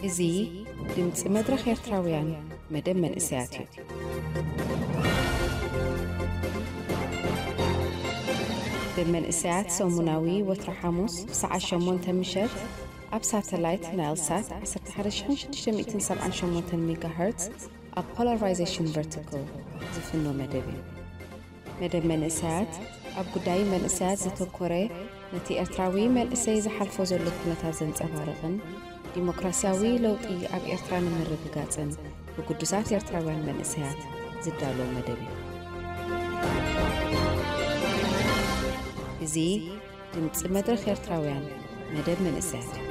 እዚ ድምፂ መድረኽ ኤርትራውያን መደብ መንእሰያት እዩ። መደብ መንእሰያት ሰሙናዊ ወትሮ ሓሙስ ብሰዓት ሸሞንተ ምሸት ኣብ ሳተላይት ናይል ሳት ዓሰርተ ሓደ ሺሕ ሽዱሽተ ሚእትን ሰብዓን ሸሞንተን ሜጋሄርትዝ ኣብ ፖላራይዜሽን ቨርቲካል ዝፍኖ መደብ እዩ። መደብ መንእሰያት ኣብ ጉዳይ መንእሰያት ዘተኮረ፣ ነቲ ኤርትራዊ መንእሰይ ዝሓልፎ ዘሎ ኩነታት ዘንጸባርቕን ዲሞክራስያዊ ለውጢ ኣብ ኤርትራ ንምርግጋጽን ብግዱሳት ኤርትራውያን መንእሰያት ዝዳሎ መደብ እዩ። እዚ ድምጺ መድረኽ ኤርትራውያን መደብ መንእሰያት እዩ።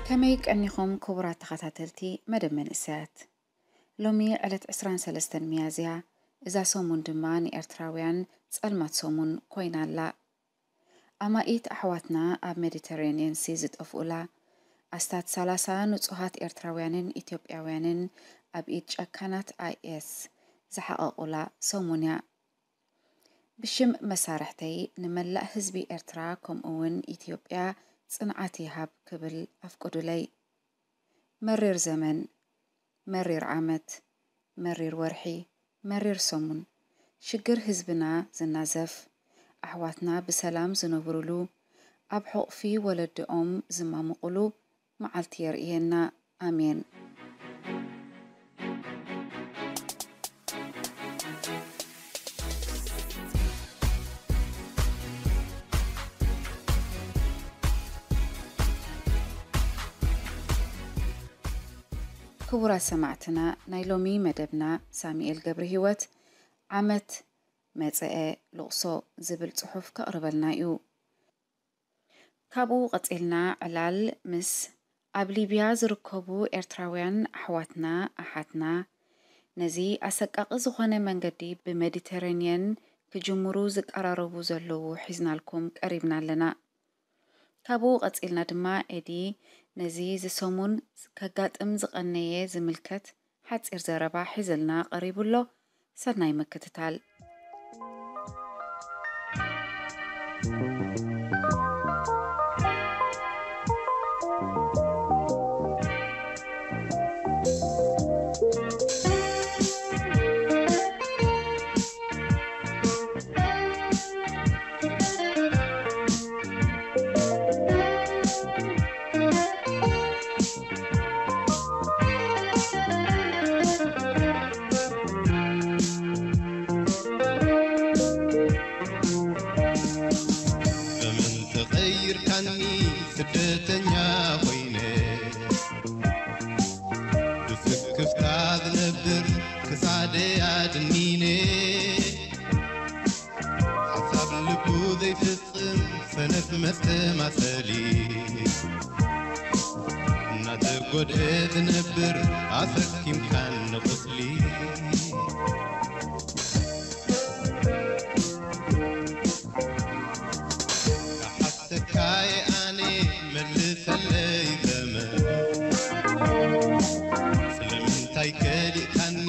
ከመይ ቀኒኹም ክቡራት ተኸታተልቲ መደብ መንእሰያት? ሎሚ ዕለት ዕስራን ሰለስተን ሚያዝያ እዛ ሰሙን ድማ ንኤርትራውያን ጸልማት ሰሙን ኮይና ኣላ። ኣማኢት ኣሕዋትና ኣብ ሜዲተራንየን ሲ ዝጠፍኡላ፣ ኣስታት ሰላሳ ንጹሃት ኤርትራውያንን ኢትዮጵያውያንን ኣብ ኢድ ጨካናት ኣይ ኤስ ዝሓቐቑላ ሰሙን እያ። ብሽም መሳርሕተይ ንመላእ ህዝቢ ኤርትራ ከምኡ እውን ኢትዮጵያ ጽንዓት ይሃብ ክብል ኣፍቅዱለይ። መሪር ዘመን፣ መሪር ዓመት፣ መሪር ወርሒ፣ መሪር ሰሙን፣ ሽግር ህዝብና ዝናዘፍ፣ ኣሕዋትና ብሰላም ዝነብሩሉ፣ ኣብ ሕቑፊ ወለድኦም ዝማሙቑሉ መዓልቲ የርእየና። ኣሜን። ክቡራት ሰማዕትና፣ ናይ ሎሚ መደብና ሳሙኤል ገብረ ህይወት ዓመት መጸኤ ልቕሶ ዝብል ጽሑፍ ከቕርበልና እዩ። ካብኡ ቀጺልና ዕላል ምስ ኣብ ሊብያ ዝርከቡ ኤርትራውያን ኣሕዋትና ኣሓትና ነዚ ኣሰቃቒ ዝኾነ መንገዲ ብሜዲተራንየን ክጅምሩ ዝቀራረቡ ዘለዉ ሒዝናልኩም ቀሪብና ኣለና። ካብኡ ቀጺልና ድማ ኤዲ ነዚ ዝሰሙን ከጋጥም ዝቐነየ ዝምልከት ሓጺር ዘረባ ሒዝልና ቀሪቡ ኣሎ። ሰናይ ምክትታል። በመን ተቐይርካኒ ስደተኛ ኮይነ፣ ብስክፍታ ዝነብር ክሳደይ ኣድኒነ። ሓሳብ ልቡ ዘይፍጽም ሰነፍ መስተማሰሊ፣ እናተጎድአ ዝነብር ኣሰኪምካኒ ቁስሊ። ክሓተካየ ኣነ መልሰለይ ዘመን፣ ስለምንታይ ከሊእካኒ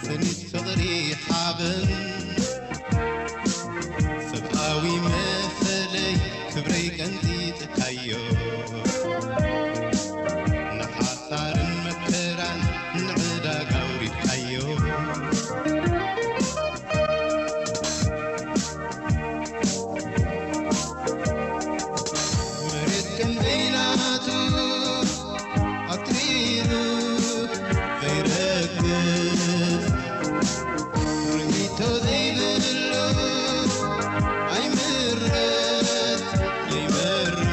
ሰኒት ፍቕሪ ሓበን? ሰብኣዊ መሰለይ ክብረይ ቀንጢጥካዮ፣ ንሓሳርን መከራን ንዕዳጋ ኣውሪድካዮ። መሬት ከም ዘይናቱ ኣትሪሩ ዘይረግፍ፣ ርእይቶ ዘይብሉ ኣይምረት ዘይመርት።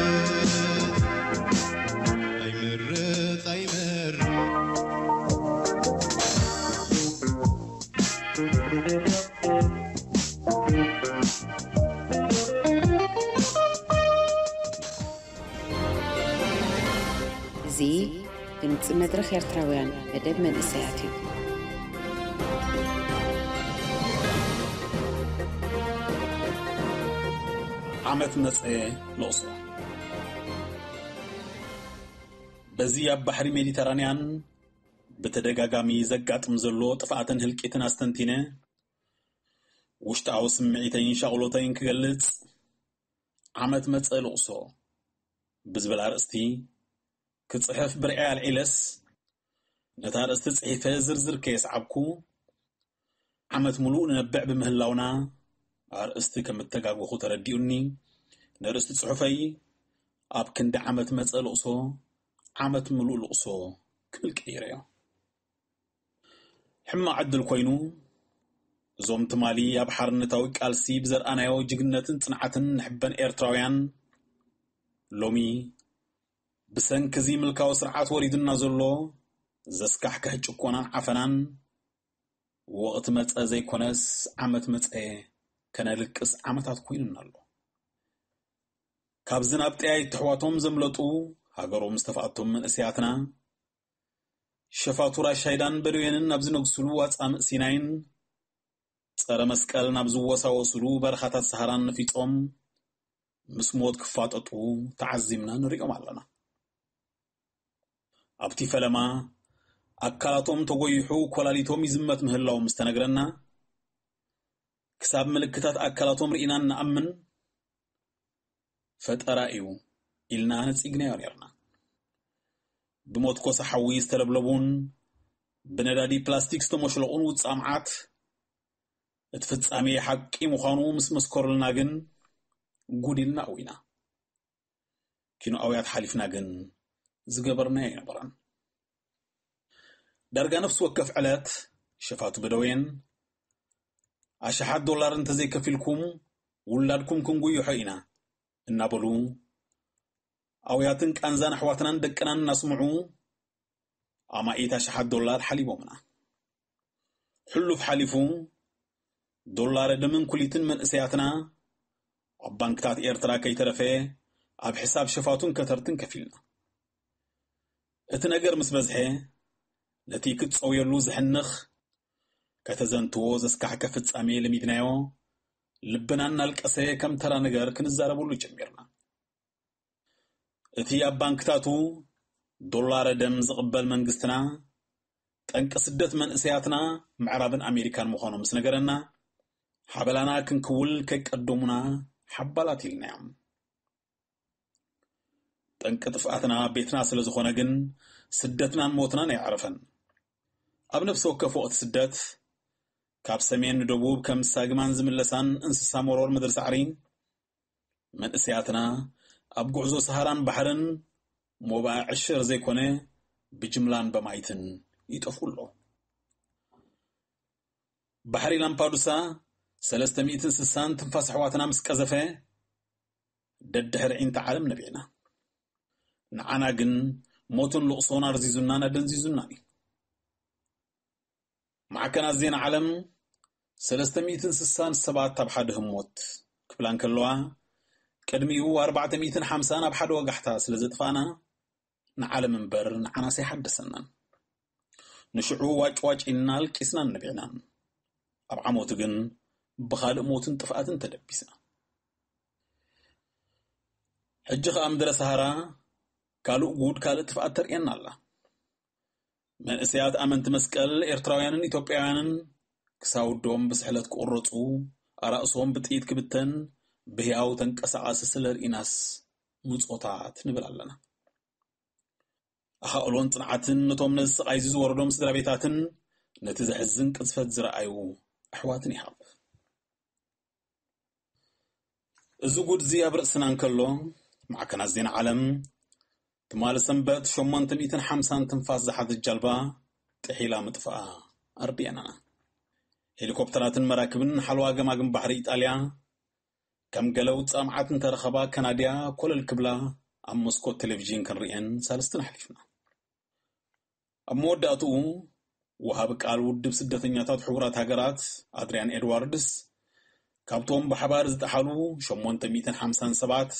እዚ ድምፂ መድረኽ ኤርትራውያን መደብ መንእሰያት እዩ። ዓመት መጸ ልቕሶ። በዚ ኣብ ባሕሪ ሜዲተራንያን ብተደጋጋሚ ዘጋጥም ዘሎ ጥፍኣትን ህልቂትን ኣስተንቲነ፣ ውሽጣዊ ስምዒተይን ሻቕሎተይን ክገልጽ፣ ዓመት መጸ ልቕሶ ብዝብል ኣርእስቲ ክጽሕፍ ብርዒ ኣልዒለስ፣ ነታ ኣርእስቲ ጽሒፈ ዝርዝር ከየስዓብኩ፣ ዓመት ምሉእ ንነብዕ ብምህላውና፣ ኣርእስቲ ከም እተጋገኹ ተረዲኡኒ፣ ነርእስቲ ጽሑፈይ ኣብ ክንዲ ዓመት መጸ ልቕሶ፣ ዓመት ምሉእ ልቕሶ ክብል ቀይረዮ። ሕማቕ ዕድል ኮይኑ፣ እዞም ትማሊ ኣብ ሓርነታዊ ቃልሲ ብዘርኣናዮ ጅግነትን ጽንዓትን ንሕበን ኤርትራውያን፣ ሎሚ ብሰንኪ እዚ ምልካዊ ስርዓት ወሪዱና ዘሎ ዘስካሕክሕ ጭቆናን ዓፈናን፣ ወቕቲ መጸ ዘይኮነስ ዓመት መጸ ከነልቅስ ዓመታት ኮይኑና ኣሎ። ካብዚ ናብ ጠያይት ኣሕዋቶም ዘምለጡ፣ ሃገሮም ዝተፋቶም መንእሰያትና፣ ሸፋቱ ራሻይዳን በደዌንን ኣብ ዝነግስሉ ኣጻምእ ሲናይን፣ ጸረ መስቀል ናብ ዝወሳወስሉ በረኻታት ሰሃራን ነፊጾም፣ ምስ ሞት ክፋጠጡ ተዓዚምና ንሪኦም ኣለና። ኣብቲ ፈለማ፣ ኣካላቶም ተጎይሑ ኮላሊቶም ይዝመት ምህላው ምስ ተነግረና፣ ክሳብ ምልክታት ኣካላቶም ርኢና እንኣምን፣ ፈጠራ እዩ ኢልና ነጺግናዮ ነርና። ብሞትኮሳ ሓዊ ዝተለብለቡን ብነዳዲ ፕላስቲክ ዝተሞሽለቑን ውጻእ መዓት፣ እቲ ፍጻሜ ሓቂ ምዃኑ ምስ መስከሩልና ግን፣ ጉድ ኢልና ኣዊና። ኪኖ ኣውያት ሓሊፍና ግን፣ ዝገበርናዮ ኣይነበረን። ዳርጋ ነፍሲ ወከፍ ዕለት፣ ሸፋቱ በደዌን፣ ኣሽሓት ዶላር እንተዘይከፊልኩም፣ ውላድኩም ክንጉይሖ ኢና፣ እናበሉ፣ ኣውያትን ቃንዛን ኣሕዋትናን ደቅናን እናስምዑ፣ ኣማኢት ኣሽሓት ዶላር ሓሊቦምና። ሕሉፍ ሓሊፉ፣ ዶላረ ደምን ኩሊትን መንእሰያትና፣ ኣብ ባንክታት ኤርትራ ከይተረፈ፣ ኣብ ሕሳብ ሸፋቱን ከተርትን ከፊልና። እቲ ነገር ምስ በዝሐ፣ ነቲ ክትጸውየሉ ዝሕንኽ፣ ከተዘንትዎ ዘስካሕከ ፍጻሜ ለሚድናዮ፣ ልብና እናልቀሰ ከም ተራ ነገር ክንዛረበሉ ጀሚርና። እቲ ኣብ ባንክታቱ ዶላረ ደም ዝቕበል መንግስትና፣ ጠንቂ ስደት መንእሰያትና ምዕራብን ኣሜሪካን ምዃኑ ምስ ነገረና፣ ሓበላና ክንክውል ከይቀደሙና ሓባላት ኢልናዮም። ጠንቂ ጥፍኣትና ቤትና ስለ ዝኾነ ግን፣ ስደትናን ሞትናን ኣይዓረፈን። ኣብ ነፍሲ ወከፍ ወቕቲ ስደት፣ ካብ ሰሜን ንደቡብ ከም ሳግማን ዝምለሳን እንስሳ መሮር ምድሪ ሳዕሪ፣ መንእሰያትና ኣብ ጉዕዞ ሰሃራን ባሕርን ሞባእ ዕሽር ዘይኮነ ብጅምላን በማይትን ይጠፍኡ ኣለዉ። ባሕሪ ላምፓዱሳ ሰለስተ ሚእትን ስሳን ትንፋስ ኣሕዋትና ምስ ቀዘፈ፣ ደድሕሪ ዒንታ ዓለም ነቢዕና። ንዓና ግን ሞትን ልቕሶን ኣርዚዙናን ኣደንዚዙናን እዩ። ማዕከናት ዜና ዓለም፣ ሰለስተ ሚእትን ስሳን ሰባት ኣብ ሓደ ህሞት ክብላ እንከለዋ፣ ቅድሚኡ ኣርባዕተ ሚእትን ሓምሳን ኣብ ሓደ ወጋሕታ ስለ ዘጥፋእና፣ ንዓለም እምበር ንዓናስ ኣይሓደሰናን። ንሽዑ ዋጭዋጭ ኢልና ኣልቂስናን ነቢዕናን። ኣብ ዓሞቱ ግን ብኻልእ ሞትን ጥፍኣትን ተደቢስና። ሕጂ ኸኣ ምድረ ሰሃራ ካልእ ጉድ፣ ካልእ ጥፍኣት ተርእየና ኣላ። መንእሰያት ኣመንቲ መስቀል ኤርትራውያንን ኢትዮጵያውያንን ክሳውዶም ብስሕለት ክቑረጹ፣ ኣራእሶም ብጥይት ክብተን፣ ብህያው ተንቀሳቓሲ ስለ ርኢናስ ምጾታት ንብል ኣለና። ኣኻእሎን ጽንዓትን ነቶም ነዚ ስቓይ እዚ ዝወረዶም ስድራ ቤታትን ነቲ ዘሕዝን ቅዝፈት ዝረኣዩ ኣሕዋትን ይሃብ። እዚ ጉድ እዚ ኣብ ርእስና እንከሎ፣ ማዕከናት ዜና ዓለም፣ ትማሊ ሰንበት ሸሞንተ ሚእትን ሓምሳን ትንፋስ ዝሓዘት ጃልባ ጥሒላ ምጥፍኣ ኣርዲአና። ሄሊኮፕተራትን መራክብን ሓለዋ ገማግም ባሕሪ ኢጣልያ፣ ከም ገለ ውጻእ መዓት እንተረኸባ፣ ከናድያ ኮለል ክብላ ኣብ መስኮት ቴሌቪዥን ክንርእየን ሳልስትን ኣሕሊፍና። ኣብ መወዳእትኡ፣ ወሃቢ ቃል ውድብ ስደተኛታት ሕቡራት ሃገራት ኣድርያን ኤድዋርድስ፣ ካብቶም ብሓባር ዝጠሓሉ ሸሞንተ ሚእትን ሓምሳን ሰባት፣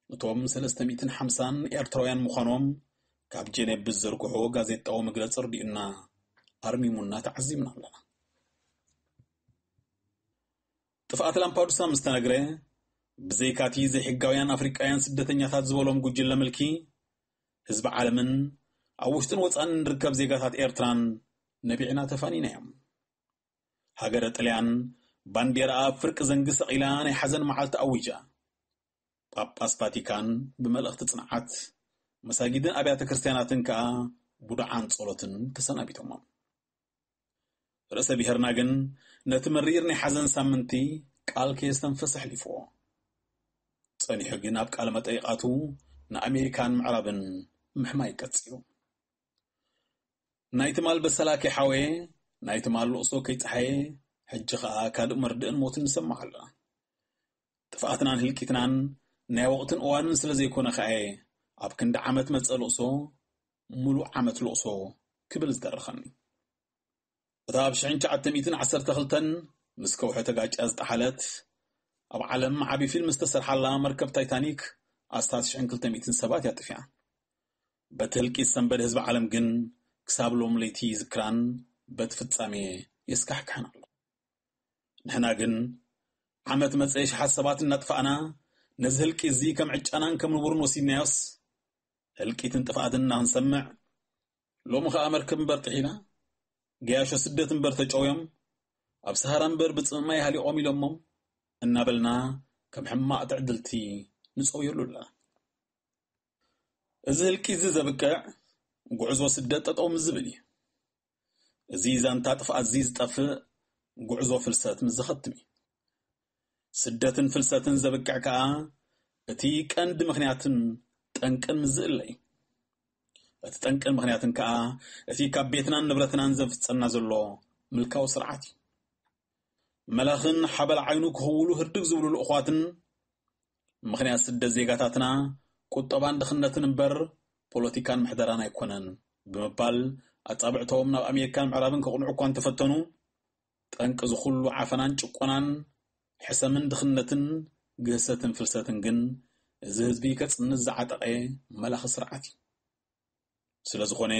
እቶም ሰለስተ ሚእትን ሓምሳን ኤርትራውያን ምዃኖም ካብ ጄኔቭ ብዝዘርግሖ ጋዜጣዊ መግለጺ ርዲኡና ኣርሚሙና ተዓዚብና ኣለና። ጥፍኣት ላምፓዱሳ ምስ ተነግረ፣ ብዘይካቲ ዘይሕጋውያን ኣፍሪቃውያን ስደተኛታት ዝበሎም ጉጅለ ምልኪ፣ ህዝቢ ዓለምን ኣብ ውሽጥን ወጻእን ንርከብ ዜጋታት ኤርትራን ነቢዕና ተፋኒና እዮም። ሃገረ ጥልያን ባንዴራኣ ኣብ ፍርቂ ዘንጊ ሰቒላ ናይ ሓዘን መዓልቲ ኣዊጃ። ጳጳስ ቫቲካን ብመልእኽቲ ጽንዓት፣ መሳጊድን ኣብያተ ክርስቲያናትን ከኣ ብዱዓን ጸሎትን ተሰናቢቶሞም። ርእሰ ብሔርና ግን ነቲ መሪር ናይ ሓዘን ሳምንቲ ቃል ከየስተንፈሰ ኣሕሊፍዎ። ጸኒሑ ግን ኣብ ቃለ መጠይቓቱ ንኣሜሪካን ምዕራብን ምሕማይ ቀጺሉ። ናይ ትማል በሰላ ከይሓወየ፣ ናይ ትማል ልቕሶ ከይጸሓየ፣ ሕጂ ኸኣ ካልእ መርድእን ሞትን ንሰምዕ ኣለና። ጥፍኣትናን ህልቂትናን ናይ ወቕትን እዋንን ስለ ዘይኮነ ኸኣየ፣ ኣብ ክንዲ ዓመት መጸ ልቕሶ፣ ምሉእ ዓመት ልቕሶ ክብል ዝደረኸኒ። እታ ኣብ ሽሕን ትሽዓተ ሚእትን ዓሰርተ ክልተን ምስ ከውሒ ተጋጭያ ዝጠሓለት፣ ኣብ ዓለም ዓቢ ፊልም ዝተሰርሓላ መርከብ ታይታኒክ ኣስታት ሽሕን ክልተ ሚእትን ሰባት እያ ኣጥፊኣ። በቲ ህልቂት ዝሰንበደ ህዝቢ ዓለም ግን ክሳብ ሎም ለይቲ ይዝክራን በቲ ፍጻሜ የስካሕክሐን ኣሎ። ንሕና ግን ዓመት መጸ ሽሓት ሰባት እናጥፋእና፣ ነዚ ህልቂት እዚ ከም ዕጫናን ከም ንቡርን ወሲድናዮስ፣ ህልቂትን ጥፍኣትን እናኽንሰምዕ፣ ሎሚ ኸኣ መርከብ እምበር ጥሒና፣ ገያሾ ስደት እምበር ተጨውዮም፣ ኣብ ሰሃራ እምበር ብጽምእ ማይ ሃሊቖም ኢሎሞም እናበልና ከም ሕማቕ ትዕድልቲ ንጸውየሉ ኣለና። እዚ ህልቂት እዚ ዘብቅዕ ጉዕዞ ስደት ጠጠው ምስ ዝብል እዩ። እዚ ዛንታ ጥፍኣት እዚ ዝጠፍእ ጉዕዞ ፍልሰት ምስ ዘኸትም እዩ። ስደትን ፍልሰትን ዘብቅዕ ከኣ እቲ ቀንዲ ምኽንያትን ጠንቅን ምስ ዝእለ እዩ። እቲ ጠንቅን ምኽንያትን ከኣ እቲ ካብ ቤትናን ንብረትናን ዘንፍጸና ዘሎ ምልካዊ ስርዓት እዩ። መላኽን ሓበል ዓይኑ ክኽውሉ ህርድግ ዝብሉ ልእኹዋትን ምኽንያት ስደት ዜጋታትና ቁጠባን ድኽነትን እምበር ፖለቲካን ምሕደራን ኣይኮነን ብምባል ኣጻብዕቶም ናብ ኣሜሪካን ምዕራብን ከቕንዑ እኳ እንተፈተኑ፣ ጠንቂ እዚ ኩሉ ዓፈናን ጭቆናን ሕሰምን ድኽነትን ግህሰትን ፍልሰትን ግን እዚ ህዝቢ ከጽንት ዝዓጠቐ መላኺ ስርዓት እዩ። ስለ ዝኾነ፣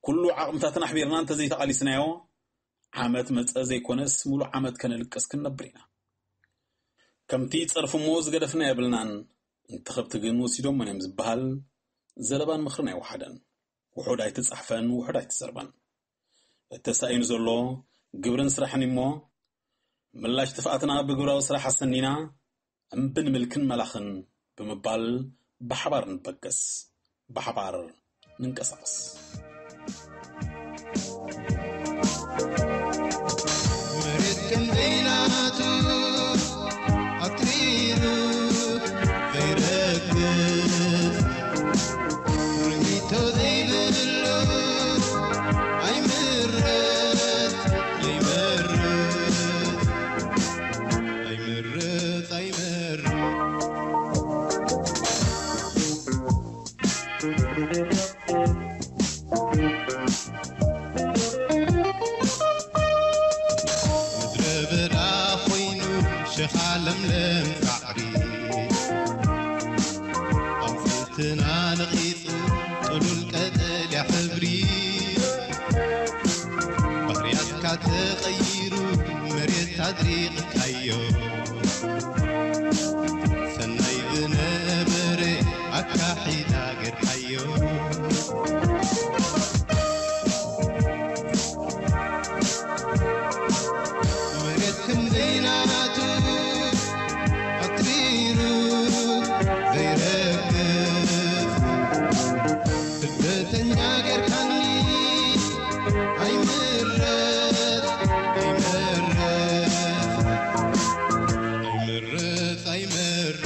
ኩሉ ዓቕምታትና ኣሕቢርና እንተዘይተቓሊስናዮ፣ ዓመት መጸ ዘይኮነስ፣ ሙሉእ ዓመት ከነልቅስ ክንነብር ኢና። ከምቲ ጸርፊ እሞ ዝገደፍና የብልናን፣ እንተ ከብቲ ግን ወሲዶሞን እዮም ዝበሃል፣ ዘለባን ምኽርን ኣይወሓደን። ውሑድ ኣይትጻሕፈን፣ ውሑድ ኣይትዘርበን። እተሳኢኑ ዘሎ ግብርን ስራሕን እሞ፣ ምላሽ ጥፍኣትና ብግብራዊ ስራሕ ኣሰኒና፣ እምቢ ንምልክን መላኽን ብምባል ብሓባር ንበገስ፣ ብሓባር ንንቀሳቐስ። መሬት ከም ዘይናቱ ኣትሪሩ ዘይረግጽ፣ ርኢቶ ዘይብሉ ኣይምረጽ፣ ኣይመርጽ፣ ኣይምረጽ፣ ኣይመርጽ። ምድረ በዳ ኮይኑ ሸኻ ለምለም ሳዕሪ፣ ኣውፅእትና ነቒፁ ጥሉል ቀጠልያ ሕብሪ። ባህርያትካ ተቐይሩ መሬት ኣድሪቕካዮ፣ ሰናይ ዝነበረ ኣካሒዳ ገርካዮ። መሬት ከም ዘይናቱ ኣትሪሩ ዘይረግፍ ስደተኛ ጌርካኒ። ኣይምረጽ፣ ኣይምረጽ፣ ኣይምረጽ፣ ኣይምረጽ።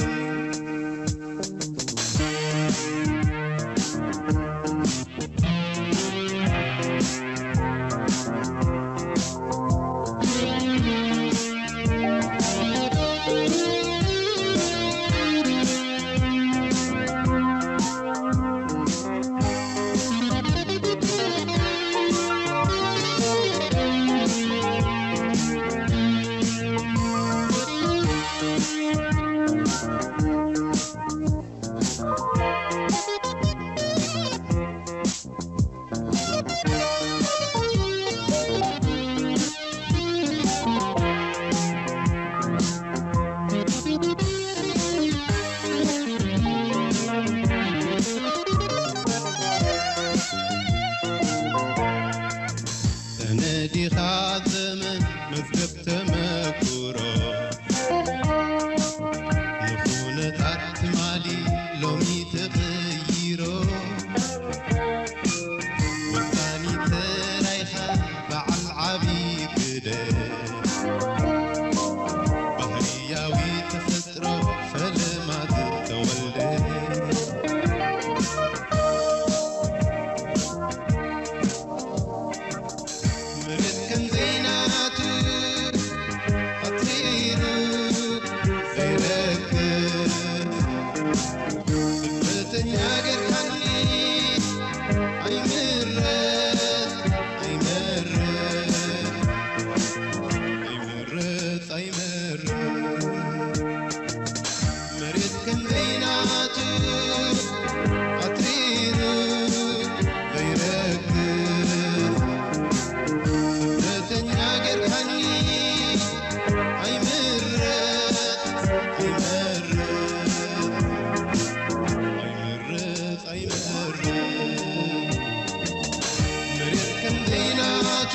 መሬት ከም ዘይናቱ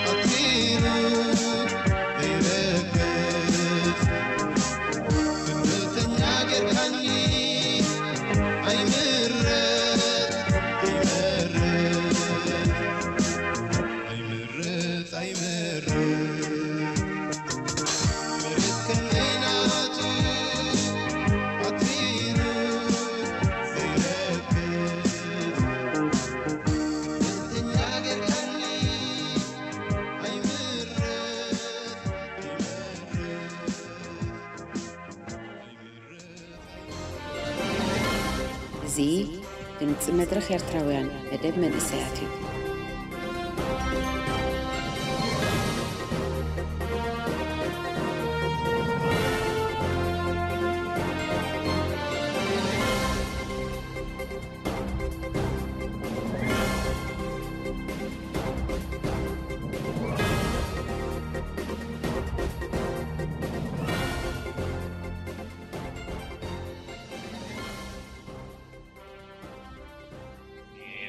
ኣትሪሩ ዘይረግጽ፣ ስደተኛ ጌርካኒ ኣይምረጽ፣ ኣይምረጽ፣ ኣይምረጽ፣ ኣይምረጽ። መሬት ከም ዘይናቱ ኣትሪሩ ዘይረግጽ፣ ስደተኛ ጌርካኒ ኣይምረጽ፣ ኣይምረጽ፣ ኣይምረጽ። እዚ ድምፂ መድረኽ ኤርትራውያን መደብ መንእሰያት እዩ።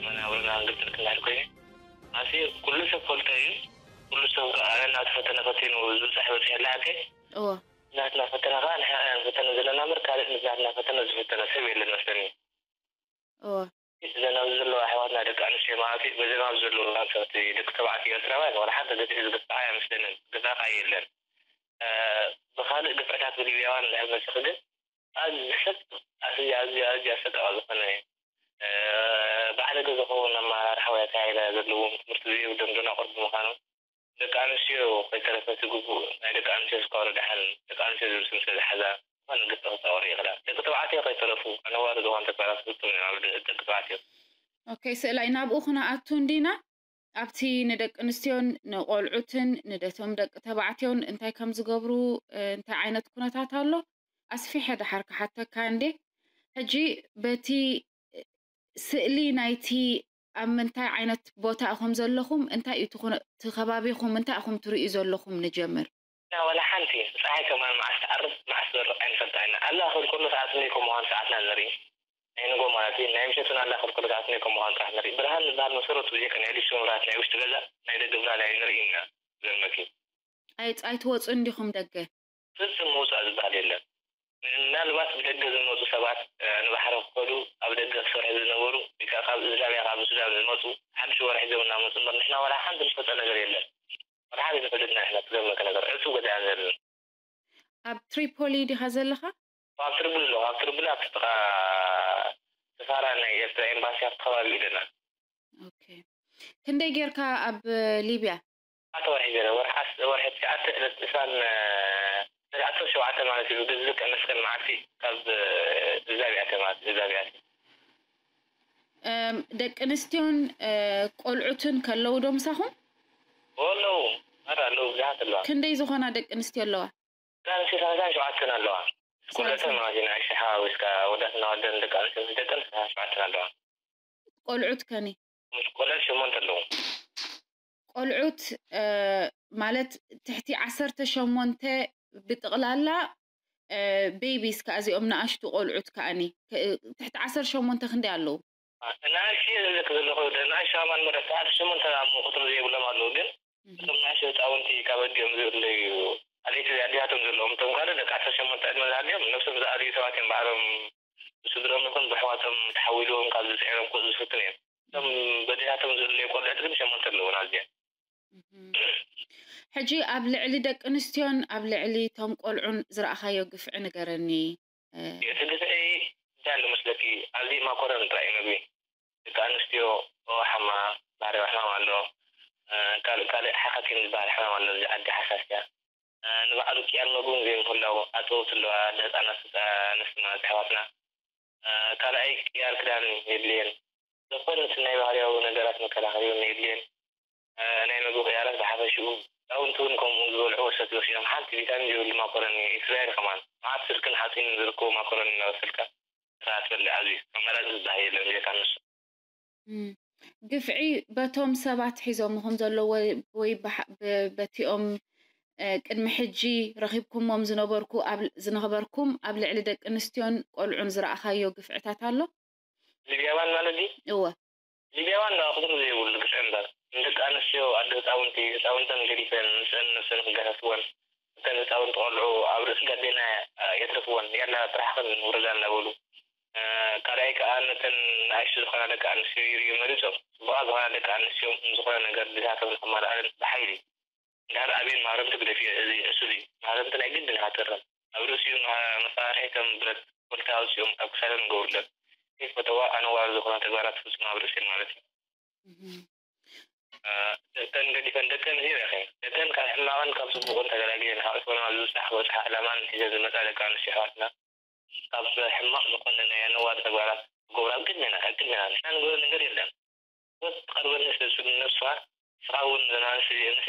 መናብርና እንግልጥልጥ እንዳል ኮይኑ፣ ኣሲ ኩሉ ሰብ ፈልጦ እዩ። ኩሉ ሰብ ከኣ ናቱ ፈተነ ፈቲኑ ዝብጻሕ በጺሑ ኣላ። ኣከ እወ። ናትና ፈተነ ከኣ ንሕና ኢና ንፈተነ ዘለና እምበር፣ ካልእ ናትና ፈተነ ዝፈተነ ሰብ የለን መስለኒ። እወ። እዘን ኣብዚ ዘለዋ ኣሕዋትና ደቂ ኣንስትዮ ማለት እዩ፣ በዘን ኣብዚ ዘለዉ ኣንሰቲ ደቂ ተባዕትዮ ኤርትራውያን ዋላ ሓንቲ ግፍዒ ዝግፍዓ ኣይመስለንን። ግፍዒ ከኣ የለን። እ፣ ብኻልእ ግፍዕታት ብሊብያውያን እንድሕር መሲኺ ግን ኣዝዩ ሰብ፣ ኣዝዩ፣ ኣዝዩ፣ ኣዝዩ ኣሰቃቂ ዝኾነ፣ እ፣ ባዕለ ገዛ ክኸውን ኣመራርሓ ወይ ኣካያይዳ ዘለዎም ትምህርቲ ዘይብሎም ደናቑር ብምዃኖም ደቂ ኣንስትዮ ከይተረፈ እቲ ግቡእ ናይ ደቂ ኣንስትዮ እስካብ ደሓን ደቂ ኣንስትዮ ዝብል ስም ስለ ዝሓዛ ዝኾነ ግፍዒ ክጻወሩ ይኽእላ። ደቂ ተባዕትዮ ከይተረፉ ኣነዋሪ ዝኾኑ ተግባራት ክፍጽሙ እዮም ኣብ ደ-፣ ደቂ ተባዕትዮ። ኦኬ፣ ስእላይ ናብኡ ክንኣቱ እንዲና። ኣብቲ ንደቂ ኣንስትዮን ንቆልዑትን ንደቶም ደቂ ተባዕትዮን እንታይ ከም ዝገብሩ፣ እ፣ እንታይ ዓይነት ኩነታት ኣሎ ኣስፊሐ ደሓር ክሓተካ እንዴ። ሕጂ በቲ ስእሊ ናይቲ ኣብ ምንታይ ዓይነት ቦታ ኢኹም ዘለኹም፣ እንታይ እዩ እቲ ኩነ-፣ እቲ ከባቢኹም እንታይ ኢኹም ትርእዩ ዘለኹም ንጀምር? እና ዋላ ሓንቲ ጸሓይ ከማን መዓስ ትዓርብ መዓስ ትበርቕ ኣይንፈልጣ ኢና። ኣላ ክብል ከሎ ሰዓት ክንደይ ከም ምዃኑ ሰዓትና ንርኢ። ናይ ንጎ ማለት እዩ። ናይ ምሸት እውን ኣላ ክብል ከሎ ሰዓት ክንደይ ከም ምዃኑ ጥራሕ ንርኢ። ብርሃን ዝበሃል መሰረቱ ብዘይካ ናይ ሊስትሮ መብራህቲ ናይ ውሽጢ ገዛ ናይ ደገ ብርሃን ኣይንርእይን ኢና። ዝገርመኪ። ኣይ-፣ ኣይትወጹን ዲኹም ደገ? ፍጹም ምውጻእ ዝበሃል የለን። ምናልባት ብደገ ዝመጹ ሰባት፣ እ፣ ንባሕሪ ክኸዱ ኣብ ደገ ክሰርሑ ዝነበሩ ወይ ከኣ ካብ እስላምያ ካብ ሱዳን ዝመጹ ሓድሽ ወርሒ ሒዞም እናመጹ እምበር ንሕና ዋላ ሓንቲ ንፈልጦ ነገር የለን። ዋላ ሓደ ንፈልጥና ንሕና ትገርመኪ ነገር ዕጹው ገዛ ኢና ዘለና። ኣብ ትሪፖሊ ዲኻ ዘለኻ? ኣብ ትሪፖሊ ኣለኹ። ኣብ ትሪፖሊ ኣብ ጥቓ ሰፋራ ናይ ኤርትራ ኤምባሲ ኣብቲ ከባቢ ኣለና። ኦኬ። ክንደይ ጌርካ ኣብ ሊብያ? ኣተ ወርሒ ገለ፣ ወርሒ ዓስ-፣ ወርሒ ትሽዓተ ዕለት ዕስራን፣ እ፣ ዕለት ዓሰርተ ሸውዓተ ማለት እዩ። ብግዜ ቀን መስቀል መዓልቲ ካብ፣ እ፣ እዛ ቢያተ ማለት እዩ፣ እዛ ቢያተ። እም፣ ደቂ ኣንስትዮን፣ እ፣ ቆልዑትን ከለዉ ዶ ምሳኹም? ኣለዉ፣ ኣረ ኣለዉ፣ ብዙሓት ኣለዋ። ክንደይ ዝኾና ደቂ ኣንስትዮ ኣለዋ? ደቂ ኣንስትዮ ሰላሳን ሸውዓተን ኣለዋ። ቆልዑተን ሰላሳ። ማለት እዩ፣ ንኣሽቱ ሓዋዊስካ፣ ኣወዳትን ኣዋልድን ደቂ ኣንስትዮ ምስ ደቀን ሰላሳን ሸውዓተን ኣለዋ። ቆልዑት ከኒ? ምስ ቆልዑት ሸሞንተ ኣለዉ። ቆልዑት፣ እ፣ ማለት ትሕቲ ዓሰርተ ሸሞንተ ብጥቕላላ፣ እ፣ ቤቢስ ከኣ እዚኦም ንኣሽቱ ቆልዑት ከኣኒ፣ ክ-፣ ትሕቲ ዓሰርተ ሸሞንተ ክንደይ ኣለዉ? ንኣሽቱ እየ ዝብለኪ ዘለኹ፣ ንኣሽቱ ኣማን መረሳ፣ ዓሰርተ ሸሞንተ ኣብ ቁጽሪ ዘይብሎም ኣለዉ፣ ግን እም። እቶም ንኣሽቱ ህጻውንቲ ካብ ኣዲኦም ዝእለዩ፣ ኣዴት-፣ ኣዴታቶም ዘለዎም፣ እቶም ካልእ ደቂ ዓሰርተ ሸሞንተ ዕድመ ዝሃልዮም፣ ነብሶም ዝኣልዩ ሰባት እዮም ባዕሎም፣ ብስድሮም ይኹን ብኣሕዋቶም ተሓዊልዎም ካብ ዝጽዕሮም ክወጹ ዝፍትኑ እዮም። እቶም በዴታቶም ዝእለዩ ቆልዑት ግን ሸሞንተ ኣለዉና እዚኣ። እም። ሕጂ ኣብ ልዕሊ ደቂ ኣንስትዮን ኣብ ልዕሊ እቶም ቆልዑን ዝረኣኻዮ ግፍዒ ንገረኒ። እ፣ እቲ ግፍዒ እንታይ ኣሎ መስለኪ? ኣብዚ ማኮረን ጥራይ እዩ ምግቢ። ደቂ ኣንስትዮ፣ ኦ፣ ሓማ፣ ባህርያዊ ሕማም ኣሎ። እ፣ ካልእ፣ ካልእ ሓኻኪም ዝበሃል ሕማም ኣሎ። እዚ ዓዲ ሓሳስ እያ። እ፣ ንባዕሉ ቅያር መግቢ እውን ዘይምህላው፣ ኣጸውቲ ኣለዋ፣ ኣደ ህጻናት፣ ህጻ-፣ ኣንስቲ ማለት ኣሕዋትና። እ፣ ካልኣይ ቅያር ክዳን የድልየን። ዝኾነ እቲ ናይ ባህርያዊ ነገራት መከላኸሊ እውን የድልየን። እ፣ ናይ መግቢ ቅያራት ብሓፈሽኡ፣ ህጻውንቲ እውን ከምኡ ዝበልዕዎ ዝሰትይዎ ስኢኖም፣ ሓንቲ ቪታሚን ዘይብሉ ማኮረኒ፣ እስራኤል ከማን፣ መዓት ስልክን ሓጺንን ዝርከቦ ማኮረኒ እናበሰልካ ስርዓት በልዕ፣ ኣብዚ ኣማራጺ ዝበሃል የለን ብጀካ ንሱ። እም። ግፍዒ በቶም ሰባት ሒዞምኹም ዘለዉ ወይ፣ ወይ ብሓ-፣ ብ-፣ በቲኦም፣ እ፣ ቅድሚ ሕጂ ረኺብኩሞም ዝነበርኩ ኣብ፣ ዝነበርኩም ኣብ ልዕሊ ደቂ ኣንስትዮን ቆልዑን ዝረኣኻዮ ግፍዕታት ኣሎ? ሊብያውያን ማለት ድዩ? እወ ሊብያውያን ዳኣ ቁፅሪ ዘይብሉ ግፍዒ እምበር፣ ንደቂ ኣንስትዮ ኣደ ህፃውንቲ ህፃውንተን ገዲፈን ምስአን ነብሰን ክገሃስወን፣ እተን ህፃውንቲ ቆልዑ ኣብ ርእሲ ጋቤና የትርፍወን፣ ያላ ጥራሕኽን ውረዳ እናበሉ፣ ካልኣይ ከዓ ነተን ንኣሽቱ ዝኾና ደቂ ኣንስትዮ ይርእዩ መሪፆም፣ ፅቡቓት ዝኾና ደቂ ኣንስትዮ ዝኾነ ነገር ድሌታተን ከማልኣለን ብሓይሊ። እንድሕር ኣብየን ማህረምቲ ግደፍዮ፣ እዚ ሕሱል እዩ። ማህረምቲ ናይ ግድን ሃተረን ኣብ ርእሲኡ መፋርሒ ከም ብረት ኮልካ ኣውፂኦም ኣብ ክሳደን ይገብሩለን። ከይፈተዋ ኣነዋሪ ዝኾነ ተግባራት ትፍፅማ ኣብ ርእሲን ማለት እዩ። ደቀን ገዲፈን ደቀን ሂር ያኸ ደቀን ካብ ሕማቕን ካብ ፅቡቕን ተገላጊለን ሓቒፈን ኣብ ዝብፃሕ ክበፅሓ ዕላማን ሒዘን ዝመፃ ደቂ ኣንስትዮ ኣሕዋትና ካብ ሕማቕ ዝኾነ ናይ ኣነዋሪ ተግባራት ክገብራ ኣብ ቅድሜና ኣብ ቅድሜና ንሕና ንገብሮ ነገር የለን። ወት ትቐርበኒ ስለ ዝስሉ ነብስኻ ንስኻ እውን ዘናንስ እዚአንሲ